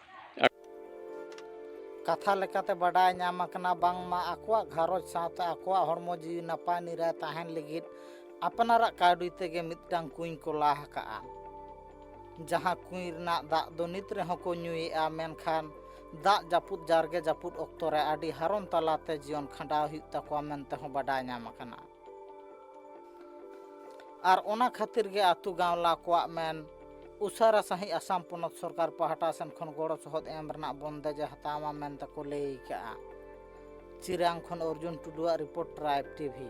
ᱠᱟᱛᱷᱟ ᱞᱮᱠᱟᱛᱮ ᱵᱟᱰᱟᱭ ᱧᱟᱢ ᱟᱠᱟᱱᱟ ᱵᱟᱝᱢᱟ ᱟᱠᱚᱣᱟᱜ ᱜᱷᱟᱨᱚᱸᱡᱽ ᱥᱟᱶᱛᱮ ᱟᱠᱚᱣᱟᱜ ᱦᱚᱲᱢᱚ ᱡᱤᱣᱤ ᱱᱟᱯᱟᱭ ᱱᱤᱨᱟᱭ ᱛᱟᱦᱮᱱ ᱞᱟᱹᱜᱤᱫ ᱟᱯᱱᱟᱨᱟᱜ ᱠᱟᱹᱣᱰᱤ ᱛᱮᱜᱮ ᱢᱤᱫᱴᱟᱝ ᱠᱩᱧ ᱠᱚ ᱞᱟ ᱟᱠᱟᱫᱼᱟ᱾ ᱡᱟᱦᱟᱸ ᱠᱩᱧ ᱨᱮᱱᱟᱜ ᱫᱟᱜ ᱫᱚ ᱱᱤᱛ ᱨᱮᱦᱚᱸ ᱠᱚ ᱧᱩᱭᱮᱫᱼᱟ, ᱢᱮᱱᱠᱷᱟᱱ ᱫᱟᱜ ᱡᱟᱹᱯᱩᱫ, ᱡᱟᱨᱜᱮ ᱡᱟᱹᱯᱩᱫ ᱚᱠᱛᱚ ᱨᱮ ᱟᱹᱰᱤ ᱦᱟᱨᱚᱱ ᱛᱟᱞᱟᱛᱮ ᱡᱤᱭᱚᱱ ᱠᱷᱟᱸᱰᱟᱣ ᱦᱩᱭᱩᱜ ᱛᱟᱠᱚᱣᱟ ᱢᱮᱱᱛᱮ ᱦᱚᱸ ᱵᱟᱰᱟᱭ ᱧᱟᱢ ᱟᱠᱟᱱᱟ᱾ ᱟᱨ ᱚᱱᱟ ᱠᱷᱟᱹᱛᱤᱨ ᱜᱮ ᱟᱹᱛᱩ ᱜᱟᱶᱞᱟ ᱠᱚᱣᱟᱜ ᱢᱮᱱ, ᱩᱥᱟᱹᱨᱟ ᱥᱟᱺᱦᱤᱡ ᱟᱥᱟᱢ ᱯᱚᱱᱚᱛ ᱥᱚᱨᱠᱟᱨ ᱯᱟᱦᱴᱟ ᱥᱮᱱ ᱠᱷᱚᱱ ᱜᱚᱲᱚ ᱥᱚᱦᱚᱫ ᱮᱢ ᱨᱮᱱᱟᱜ ᱵᱚᱱᱫᱮᱡ ᱮ ᱦᱟᱛᱟᱣ ᱢᱟ ᱢᱮᱱᱛᱮ ᱠᱚ ᱞᱟᱹᱭ ᱟᱠᱟᱫᱼᱟ᱾ ᱪᱤᱨᱟᱝ ᱠᱷᱚᱱ ᱚᱨᱡᱩᱱ ᱴᱩᱰᱩᱣᱟᱜ ᱨᱤᱯᱳᱨᱴ, ᱴᱨᱟᱭᱤᱵᱽ ᱴᱤᱵᱷᱤ᱾